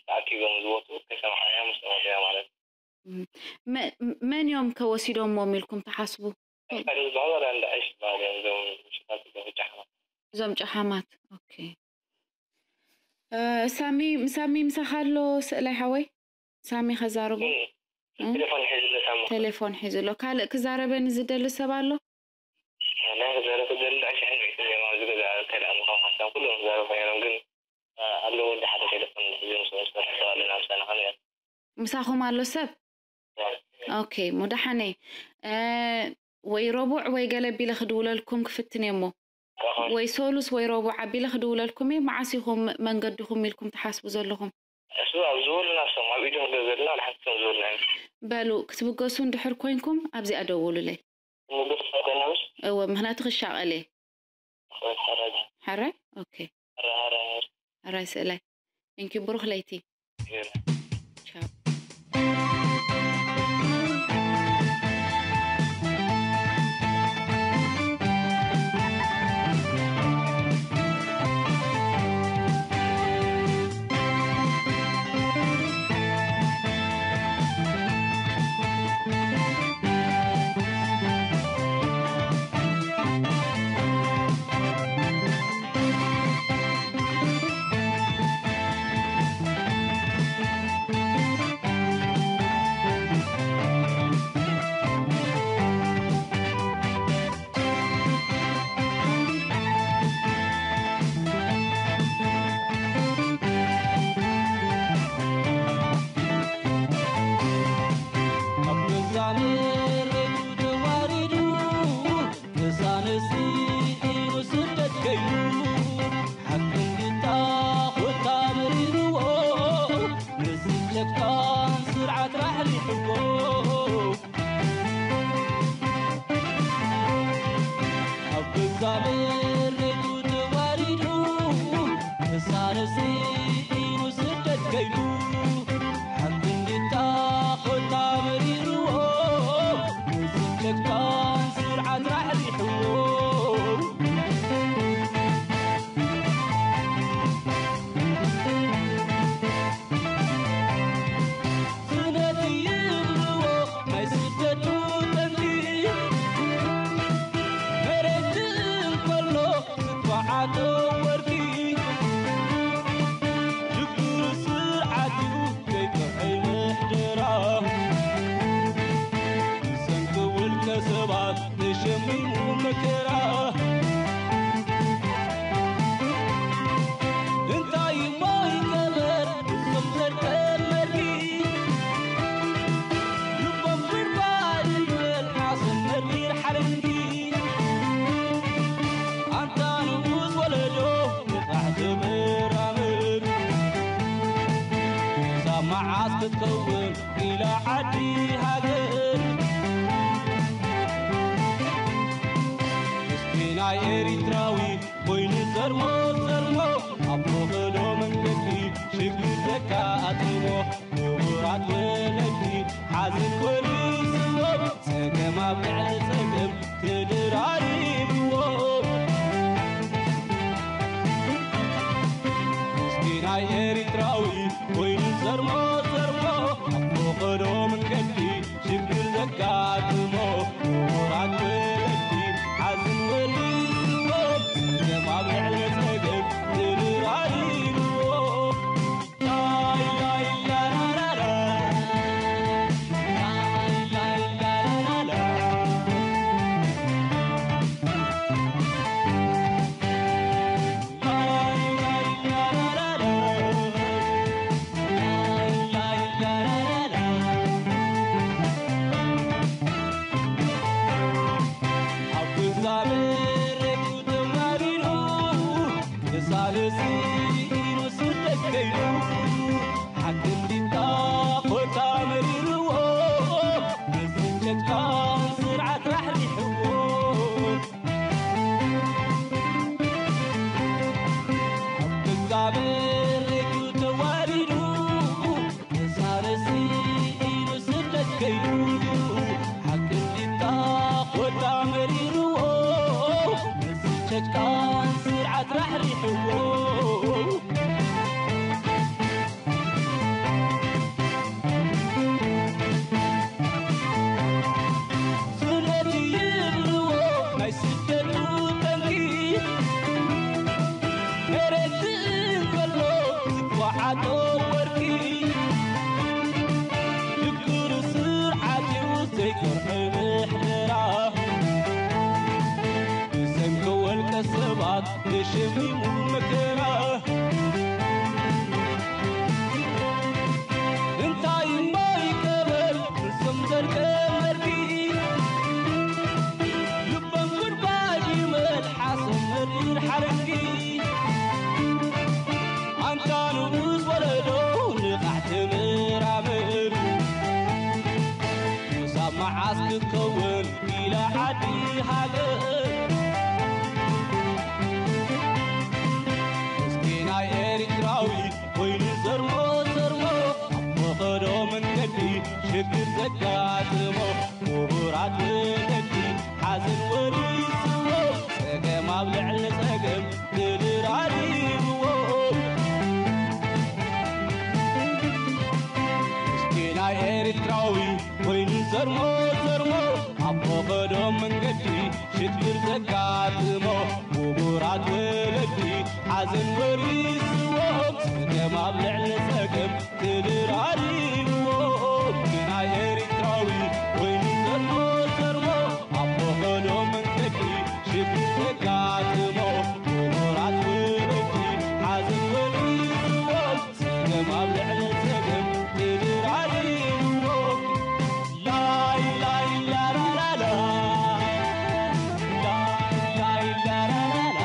ተኣኪቦም ዝወፁ ከይሰማዕናዮ ምስቶም ወፅና ማለት እዩ ም- መ- መን እዮም ከወሲዶሞም ኢልኩም ትሓስቡ? ሓደ ዝበሃሉ ኣዳ እንዳ ዕሽ ዝበሃሉ እዮም እዞም ሽታት እዞም ጫሕማ እዞም ጨሓማት። ኦኬ። እ፣ ሳሚ ሳሚ ምሳኻ ኣሎ ስእላይ ሓወይ? ሳሚ ከዛርቦ ቴሌፎን ሒዝለ ሳሚ ቴሌፎን ሒዙ ኣሎ። ካልእ ክዛረበኒ ዝደሊ ሰብ ኣሎ? ናይ ክዛረብ ክደሊ ዕሽሕን ሚእትን እዮም ኣብዚ ገዛ ከልኣም ከም ሓሳብ ኩሎም ክዛረቡ ነይሮም ግን ኣለዎ ወዲ ሓደ ቴሌፎን ሒዞም ስለ ዝሰርሕ ኣለና ምሳና ከመይ ምሳኹም ኣሎ ሰብ? ኦኬ፣ ሙዳሓነይ። እ፣ ወይ ረቡዕ ወይ ገለ ቢለ ክድውለልኩም ክፍትን እየ እሞ ወይ ሶሉስ ወይ ረቡዕ ኣቢለ ክድውለልኩም እየ። መዓስ ኢኹም መንገድኹም ኢልኩም ትሓስቡ ዘለኹም? እሱ ኣብ ዝበሉና እሶም ኣብ ኢዶም ዶ ዘለና ንሓንቶም ዝበልና እዮም በሉ ክትብገሱ እንድሕር ኮይንኩም ኣብዚኣ ደውሉለይ። ንብር ፈተናውስ እወ፣ ምክንያቱ ክሻቐል እየ። ራጅ ሓራይ? ኦኬ። ራሃራ ሓራይ ስእላይ። Thank you፣ ብሩኽ ለይቲ። ቻው። ኣቶ ወርቂ ሽግሩ ስርዓት እዩ ዘይጥዕይ ምሕደራ። ብሰንኪ ውልቀ ሰባት ተሸሚሙ መከራ። እንታይ እሞ ይገበር እዞም ዘርቀ መርጊ? ልቦም ጉድጓድ ይበል ሓሶት መርጊር ሓለንጊ። ኣንታ ንኡስ ወለዶ ንቓሕ ተመራመር። ክሳብ መዓስ ክትከውን ኢላ ዓዲ ሃገር? ምስኪናይ ኤሪትራዊ ኮይኑ ዘርሞ ዘርሞ፣ ኣብ ፈቐዶ መንገዲ ሽግር ዘጋጥሞ፣ ክቡራት ወለዲ ሓዘን ወሪስዎም፣ ጸገም ኣብ ልዕሊ ጸገም ተደራሪብዎም። ምስኪናይ ኤሪትራዊ ኮይኑ ዘርሞ ዘርሞ፣ ኣብ ፈቐዶ መንገዲ ሽግር ዘጋጥሞ፣ ክቡራት ወለዲ ሓዘን ወሪስዎም፣ ጸገም ኣብ ልዕሊ ጸገም ተደራሪብዎም። ኣብ ገዛ መሬቱ ተማሪሩ፣ ተሳለሲ ኢሉ ስደት ከይዱ፣ ሓክም ዲንታ ኮታ መሪርዎ፣ ነዚ ጨካን ስርዓት ራሕሪሕዎ። ኣብ ገዛ መሬቱ ተዋሪዱ፣ ተሳለሲ ኢሉ ስደት ከይዱ፣ ሓክም ዲንታ ኮታ መሪርዎ፣ ነዚ ጨካን ስርዓት ራሕሪሕዎ። ስደት ይብልዎ ናይ ስደቱ ጠንቂ፣ መሬት እንከሎ ዝጓዓቶ ወርቂ። ሽግሩ ስርዓት እዩ ዘይኮርዕ ምሕደራ፣ ብሰንኪ ወልቀ ሰባት ተሸሚሙ መከራ። እንታይ እሞ ይገበር እዞም ዘርቀ መርጊ? ልቦም ጉድጓድ ይመል ሓሶት መሪር ሓለንጊ። ኣንታ ንኡስ ወለዶ ንቓሕ ተመራመር። ክሳብ መዓስ ክትከውን ኢላ ዓዲ ሃገር? ምስኪናይ ኤሪትራዊ ኮይኑ ዘርሞ ዘርሞ፣ ኣብ ፈቐዶ መንገዲ ሽግር ዘጋጥሞ፣ ክቡራት ወለዲ ሓዘን ወሪስዎ፣ ጸገም ኣብ ልዕሊ ጸገም ተደራሪብዎ። ምስኪናይ ኤሪትራዊ ኮይኑ ዘርሞ ዘርሞ፣ ኣብ ፈቐዶ መንገዲ ሽግር ዘጋጥሞ፣ ክቡራት ወለዲ ሓዘን ወሪስዎም፣ ጸገም ኣብ ልዕሊ ጸገም ተደራሪብዎ። ግናይ ኤሪትራዊ ኮይኑ ዘርሞ ዘርሞ፣ ኣብ ፈቐዶ መንገዲ ሽግር ዘጋጥሞ፣ ክቡራት ወለዲ ሓዘን ወሪስዎም፣ ጸገም ኣብ ልዕሊ ጸገም ተደራሪብዎ። ላይ ላይ ላራራራ፣ ላይ ላይ ላራራራ።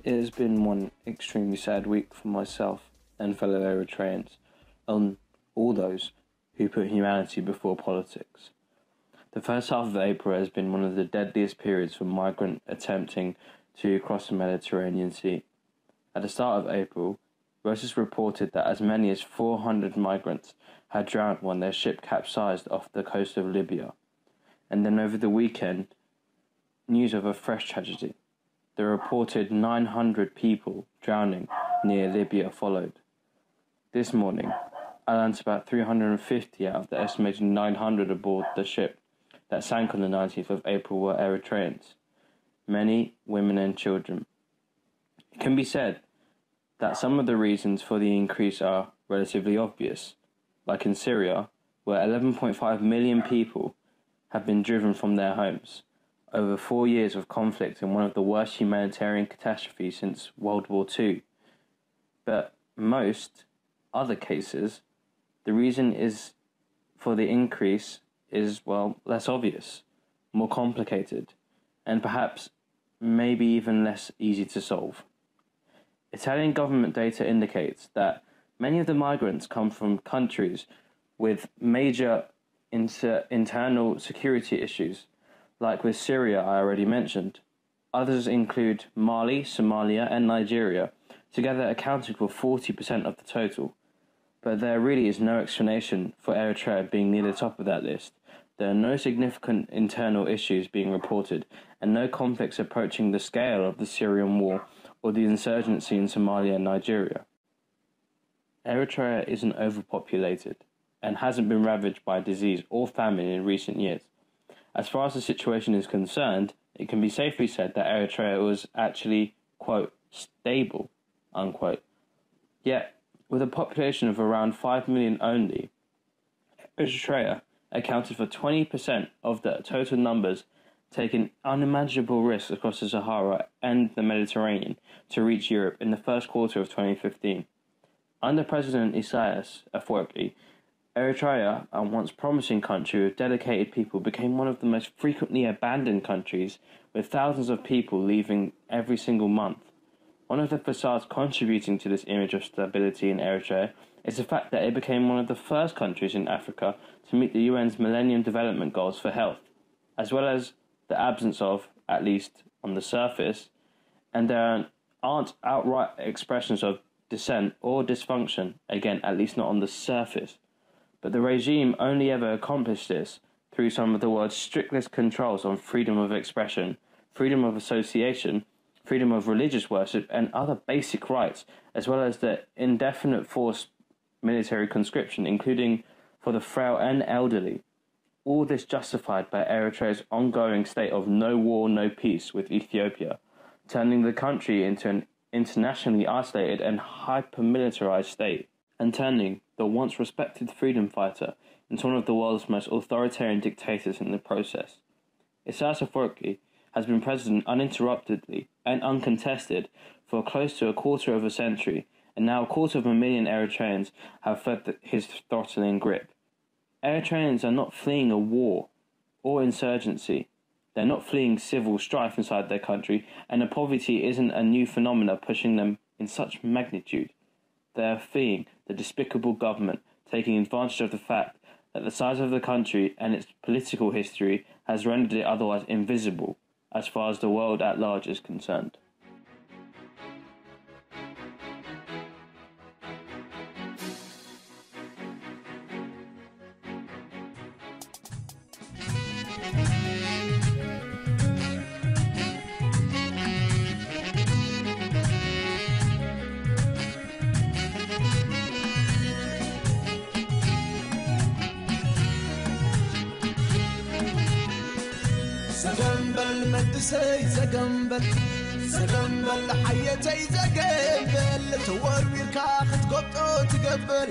It has been one extremely sad week for myself and fellow Eritreans, and all those who put humanity before politics. The first half of April has been one of the deadliest periods for migrants attempting to cross the Mediterranean Sea. At the start of April, Reuters reported that as many as four hundred migrants had drowned when their ship capsized off the coast of Libya. And then over the weekend, news of a fresh tragedy. The reported nine hundred people drowning near Libya followed. This morning, I learned about three hundred fifty out of the estimated nine hundred aboard the ship that sank on the nineteenth of April were Eritreans, many women and children. It can be said that some of the reasons for the increase are relatively obvious, like in Syria, where eleven point five million people have been driven from their homes over four years of conflict in one of the worst humanitarian catastrophes since World War Two. But most other cases, the reason is for the increase is, well, less obvious, more complicated, and perhaps maybe even less easy to solve. Italian government data indicates that many of the migrants come from countries with major inter- internal security issues, like with Syria I already mentioned. Others include Mali, Somalia, and Nigeria, together accounting for forty percent of the total. But there really is no explanation for Eritrea being near the top of that list. There are no significant internal issues being reported, and no conflicts approaching the scale of the Syrian war or the insurgency in Somalia and Nigeria. Eritrea isn't overpopulated and hasn't been ravaged by disease or famine in recent years. As far as the situation is concerned, it can be safely said that Eritrea was actually, quote, stable, unquote. Yet, with a population of around five million only, Eritrea accounted for twenty percent of the total numbers, taking unimaginable risks across the Sahara and the Mediterranean to reach Europe in the first quarter of twenty fifteen. Under President Isaias Afwerki, Eritrea, a once promising country with dedicated people, became one of the most frequently abandoned countries, with thousands of people leaving every single month. One of the facades contributing to this image of stability in Eritrea is the fact that it became one of the first countries in Africa to meet the U N's Millennium Development Goals for health, as well as the absence of, at least on the surface, and there aren't outright expressions of dissent or dysfunction, again, at least not on the surface. But the regime only ever accomplished this through some of the world's strictest controls on freedom of expression, freedom of association, freedom of religious worship, and other basic rights, as well as the indefinite forced military conscription, including for the frail and elderly. All this justified by Eritrea's ongoing state of no war, no peace with Ethiopia, turning the country into an internationally isolated and hyper militarized state, and turning the once respected freedom fighter into one of the world's most authoritarian dictators in the process. Isaias Afwerki has been president uninterruptedly and uncontested for close to a quarter of a century, and now a quarter of a million Eritreans have felt his throttling grip. Eritreans are not fleeing a war or insurgency. They're not fleeing civil strife inside their country, and the poverty isn't a new phenomena pushing them in such magnitude. They are fleeing the despicable government, taking advantage of the fact that the size of the country and its political history has rendered it otherwise invisible as far as the world at large is concerned. ዘገምበል መንእሰይ ዘገምበል ዘገምበል ሓየተይ ዘገምበል ተወርዊርካ ክትጎብጦ ትገበል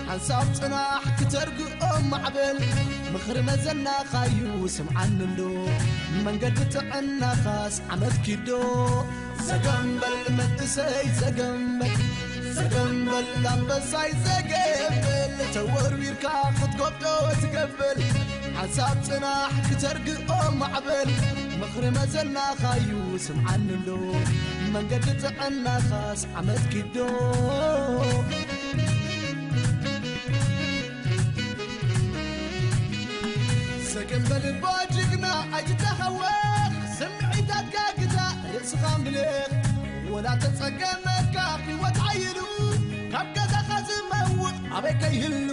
ሓንሳብ ጽናሕ ክተርግኦ ማዕበል ምኽሪ መዘናኻዩ ስምዓንሎ መንገዲ ጥዕናኻስ ዓመት ኪዶ ዘገምበል መንእሰይ ዘገምበል ዘገምበል ኣንበሳይ ዘገምበል ተወርዊርካ ክትጎብጦ ትገበል ሓንሳብ ጽናሕ ክተርግኦ ማዕበል፣ ምኽሪ መዘናኻዩ ስምዓኒ እንዶ፣ መንገዲ ጥዕናኻስ ዓመት ኪዶ። ሰገን በል እባ ጅግና ኣይትተሃወኽ፣ ስምዒታትካ ግዛእ ርእስኻ ምልኽ። ወላ ተጸገመካ ህይወት ዓይሉ፣ ካብ ገዛኻ ዝመውቕ ኣበይ ከይህሉ።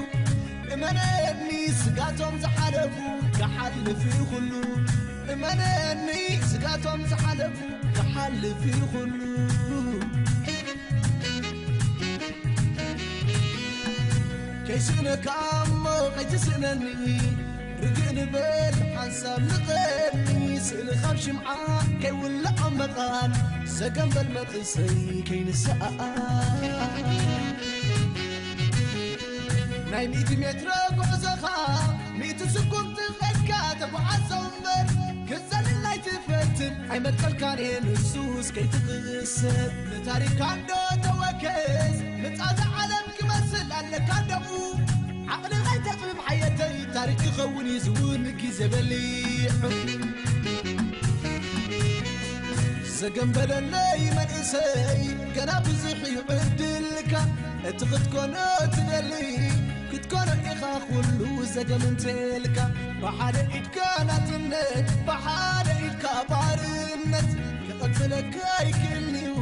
እመነኒ ስጋቶም ዝሓለፉ ክሓልፍ እዩ ኩሉ። እመነኒ ስጋቶም ዝሓለፉ ክሓልፍ እዩ ኩሉ። ከይስእነካ እሞ ከይትስእነኒ፣ ርግእ ንበል ሓንሳብ ንቐኒ። ስእሊ ካብ ሽምዓ ከይውላዕ ኣብ መቓን፣ ሰገን በል መንእሰይ ከይንሰኣኣ። ናይ ሚእቲ ሜትሮ ጉዕዞኻ ሚእቲ ስጉምቲ ኸድካ ተጓዓዞ እምበር፣ ክትዘልል ኣይትፈትን ኣይመጠልካን እየ ንሱስ ከይትቕሰብ። ንታሪኽካ እንዶ ተወከስ፣ ምጻዛ ዓለም ክመስል ኣለካ እንደኡ። ዓቕሊ ኸይተጥብብ ሓየተይ፣ ታሪኽ ክኸውን እዩ ዝውን ግዜ በሊሑ። ዘገም በለለይ መንእሰይ፣ ገና ብዙሕ እዩ ዕድልካ። እቲ ክትኮኖ ትደሊ፣ ክትኮኖ ኢኻ ኩሉ ዘገም እንተልካ። ብሓደ ኢድካ ናጽነት፣ ብሓደ ኢድካ ባርነት፣ ክቐጽለካ ኣይክእልን'ዩ።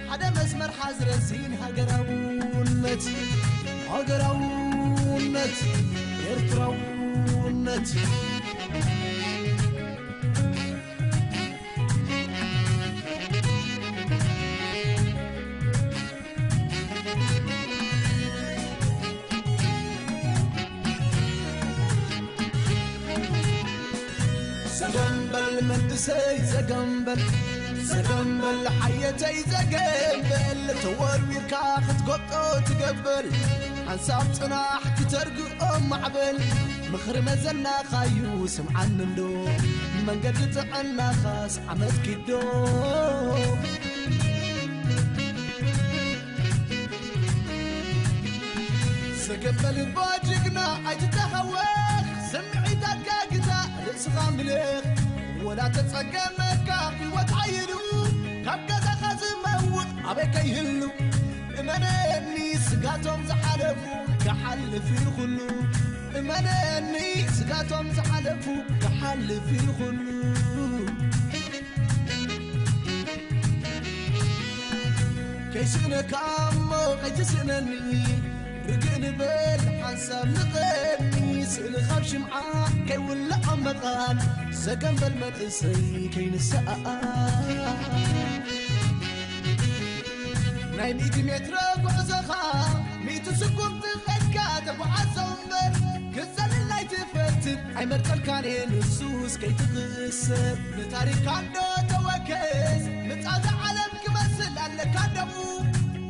ሓደ መስመር ሓዝረዚን ሃገራውነት፣ ሃገራውነት፣ ኤርትራውነት። ዘገምበል መንእሰይ ዘገምበል፣ ዘገምበል ሓየተይ ዘገምበል፣ ተወርዊርካ ክትጎብጦ ትገብር። ሓንሳብ ጽናሕ ክተርግኦ ማዕበል፣ ምኽሪ መዘናኻዩ ስምዓኒ እንዶ፣ መንገዲ ጥዕናኻስ ዓመት ኪዶ። ዘገምበል እባ ጅግና ኣይትተሃወኽ፣ ስምዒታትካ ግዛእ ርእስኻ ምልኽ። ወላ ተጸገመካ ህይወት ሓይሉ፣ ካብ ገዛኻ ዝመውቕ ኣበይ ከይህሉ። እመነኒ ስጋቶም ዝሓለፉ ክሓልፍ እዩ ኩሉ። እመነኒ ስጋቶም ዝሓለፉ ክሓልፍ እዩ ኩሉ። ከይስእነካ እሞ ከይትስእነኒ፣ ርግእ ንበል ሓንሳብ ንቐኒ። ስእሊ ካብ ሽምዓ ከይውላዕ ኣብ መቓን፣ ዘገምበል መንእሰይ ከይንሰኣኣ። ናይ ሚእቲ ሜትሮ ጉዕዞኻ ሚእቲ ስጉምቲ ኸድካ ተጓዓዞ እምበር፣ ክትዘልል ኣይትፈትን ኣይመርጸልካን እየ ንሱስ ከይትኽሰብ። ንታሪኽካ እንዶ ተወከስ፣ ምጻዛ ዓለም ክመስል ኣለካ ደሙ።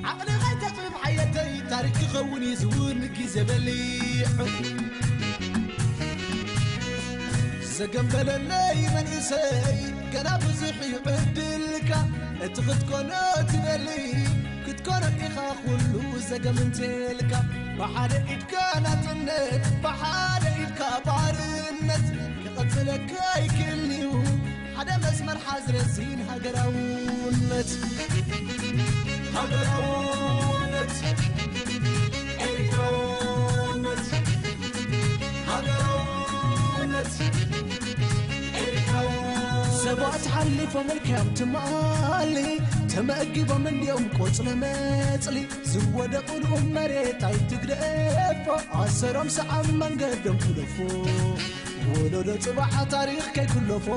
ዓቕሊ ኸይተጥብብ ሓየተይ፣ ታሪኽ ክኸውን እዩ ዝውን ግዜ በሊዑ። ዘገምበለለይ መንእሰይ፣ ገና ብዙሕ እዩ ዕድልካ። እቲ ክትኮኖ ትደሊ፣ ክትኮኖ ኢኻ ኩሉ ዘገም እንተልካ። ብሓደ ኢድካ ናጽነት፣ ብሓደ ኢድካ ባርነት፣ ክቐጽለካ ኣይክእልን'ዩ። ሓደ መስመር ሓዝረዚን ሃገራውነት። ሃገራውነት፣ ኤርትራውነት፣ ሃገራውነት፣ ኤርትራውነት። ሰባት ሓሊፎም ኢልካዮም ትማሊ፣ ተመጊቦም እንድዮም ቆጽሊ መጽሊ። ዝወደቑሉ መሬት ኣይትግደፎ፣ ኣሰሮም ሰዓም መንገዶም ትለፎ። ወለዶ ጽባሕ ታሪኽ ከይክለፎ።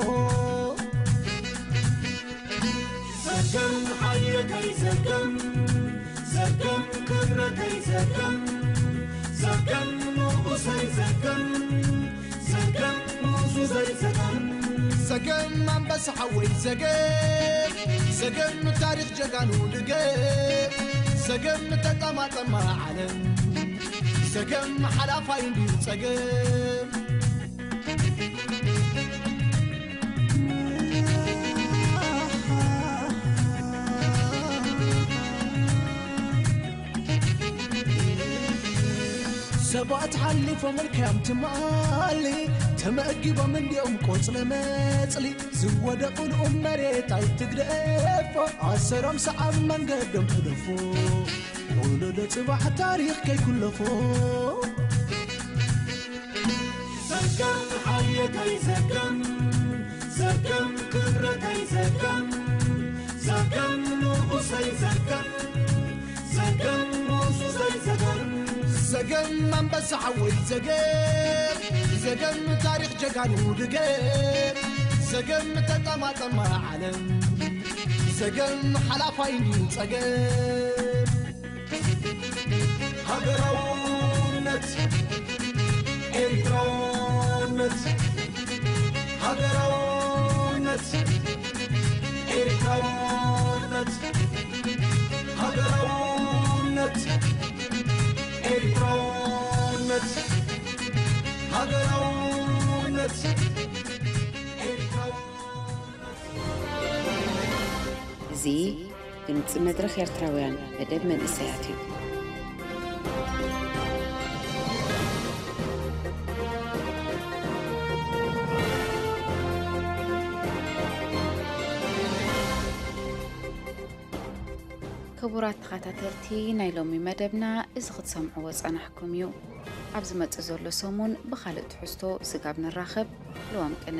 ዘገም ሓየተይ ዘገም፣ ዘገም ክብረተይ ዘገም፣ ዘገም ንጉሰይ ዘገም፣ ዘገም ንጉሰይ ዘገም። ዘገም ኣንበሳ ሓወይ ዘገም፣ ዘገም ታሪኽ ጀጋኑ ድገም፣ ዘገም ተጠማጠማ ዓለም፣ ዘገም ሓላፋይ እንድዩ ጸገም። ሰባት ሓሊፎም ልካዮም ትማሊ ተመጊቦም እንዲኦም ቆጽለ መጽሊ ዝወደቑ ልኡም መሬት ኣይትግደፎ ኣሰሮም ሰዓብ መንገዶም ሕደፎ ወለዶ ጽባሕ ታሪኽ ከይኩለፎ ዘገም ሓየታይ ዘገም ዘገም ክብረታይ ዘገም ዘገም ንጉሰይ ዘገም ዘገም ንጉሰይ ዘገም ዘገም ኣንበሳ ሓወይ ዘገም ዘገም ታሪኽ ጀጋኑ ድገም ዘገም ተጠማጠማ ዓለም ዘገም ሓላፋይ ጸገም ሃገራውነት ኤርትራውነት ሃገራውነት ኤርትራውነት ሃገራውነት ኤርትራውነት ሃገራውነት ኤርትራውነት እዚ ድምፂ መድረኽ ኤርትራውያን መደብ መንእሰያት እዩ። ክቡራት ተኸታተልቲ ናይ ሎሚ መደብና እዚ ክትሰምዕዎ ጸናሕኩም እዩ። ኣብ ዝመጽእ ዘሎ ሰሙን ብኻልእ ትሕዝቶ ስጋብ ንራኸብ ልዋም ቅነ።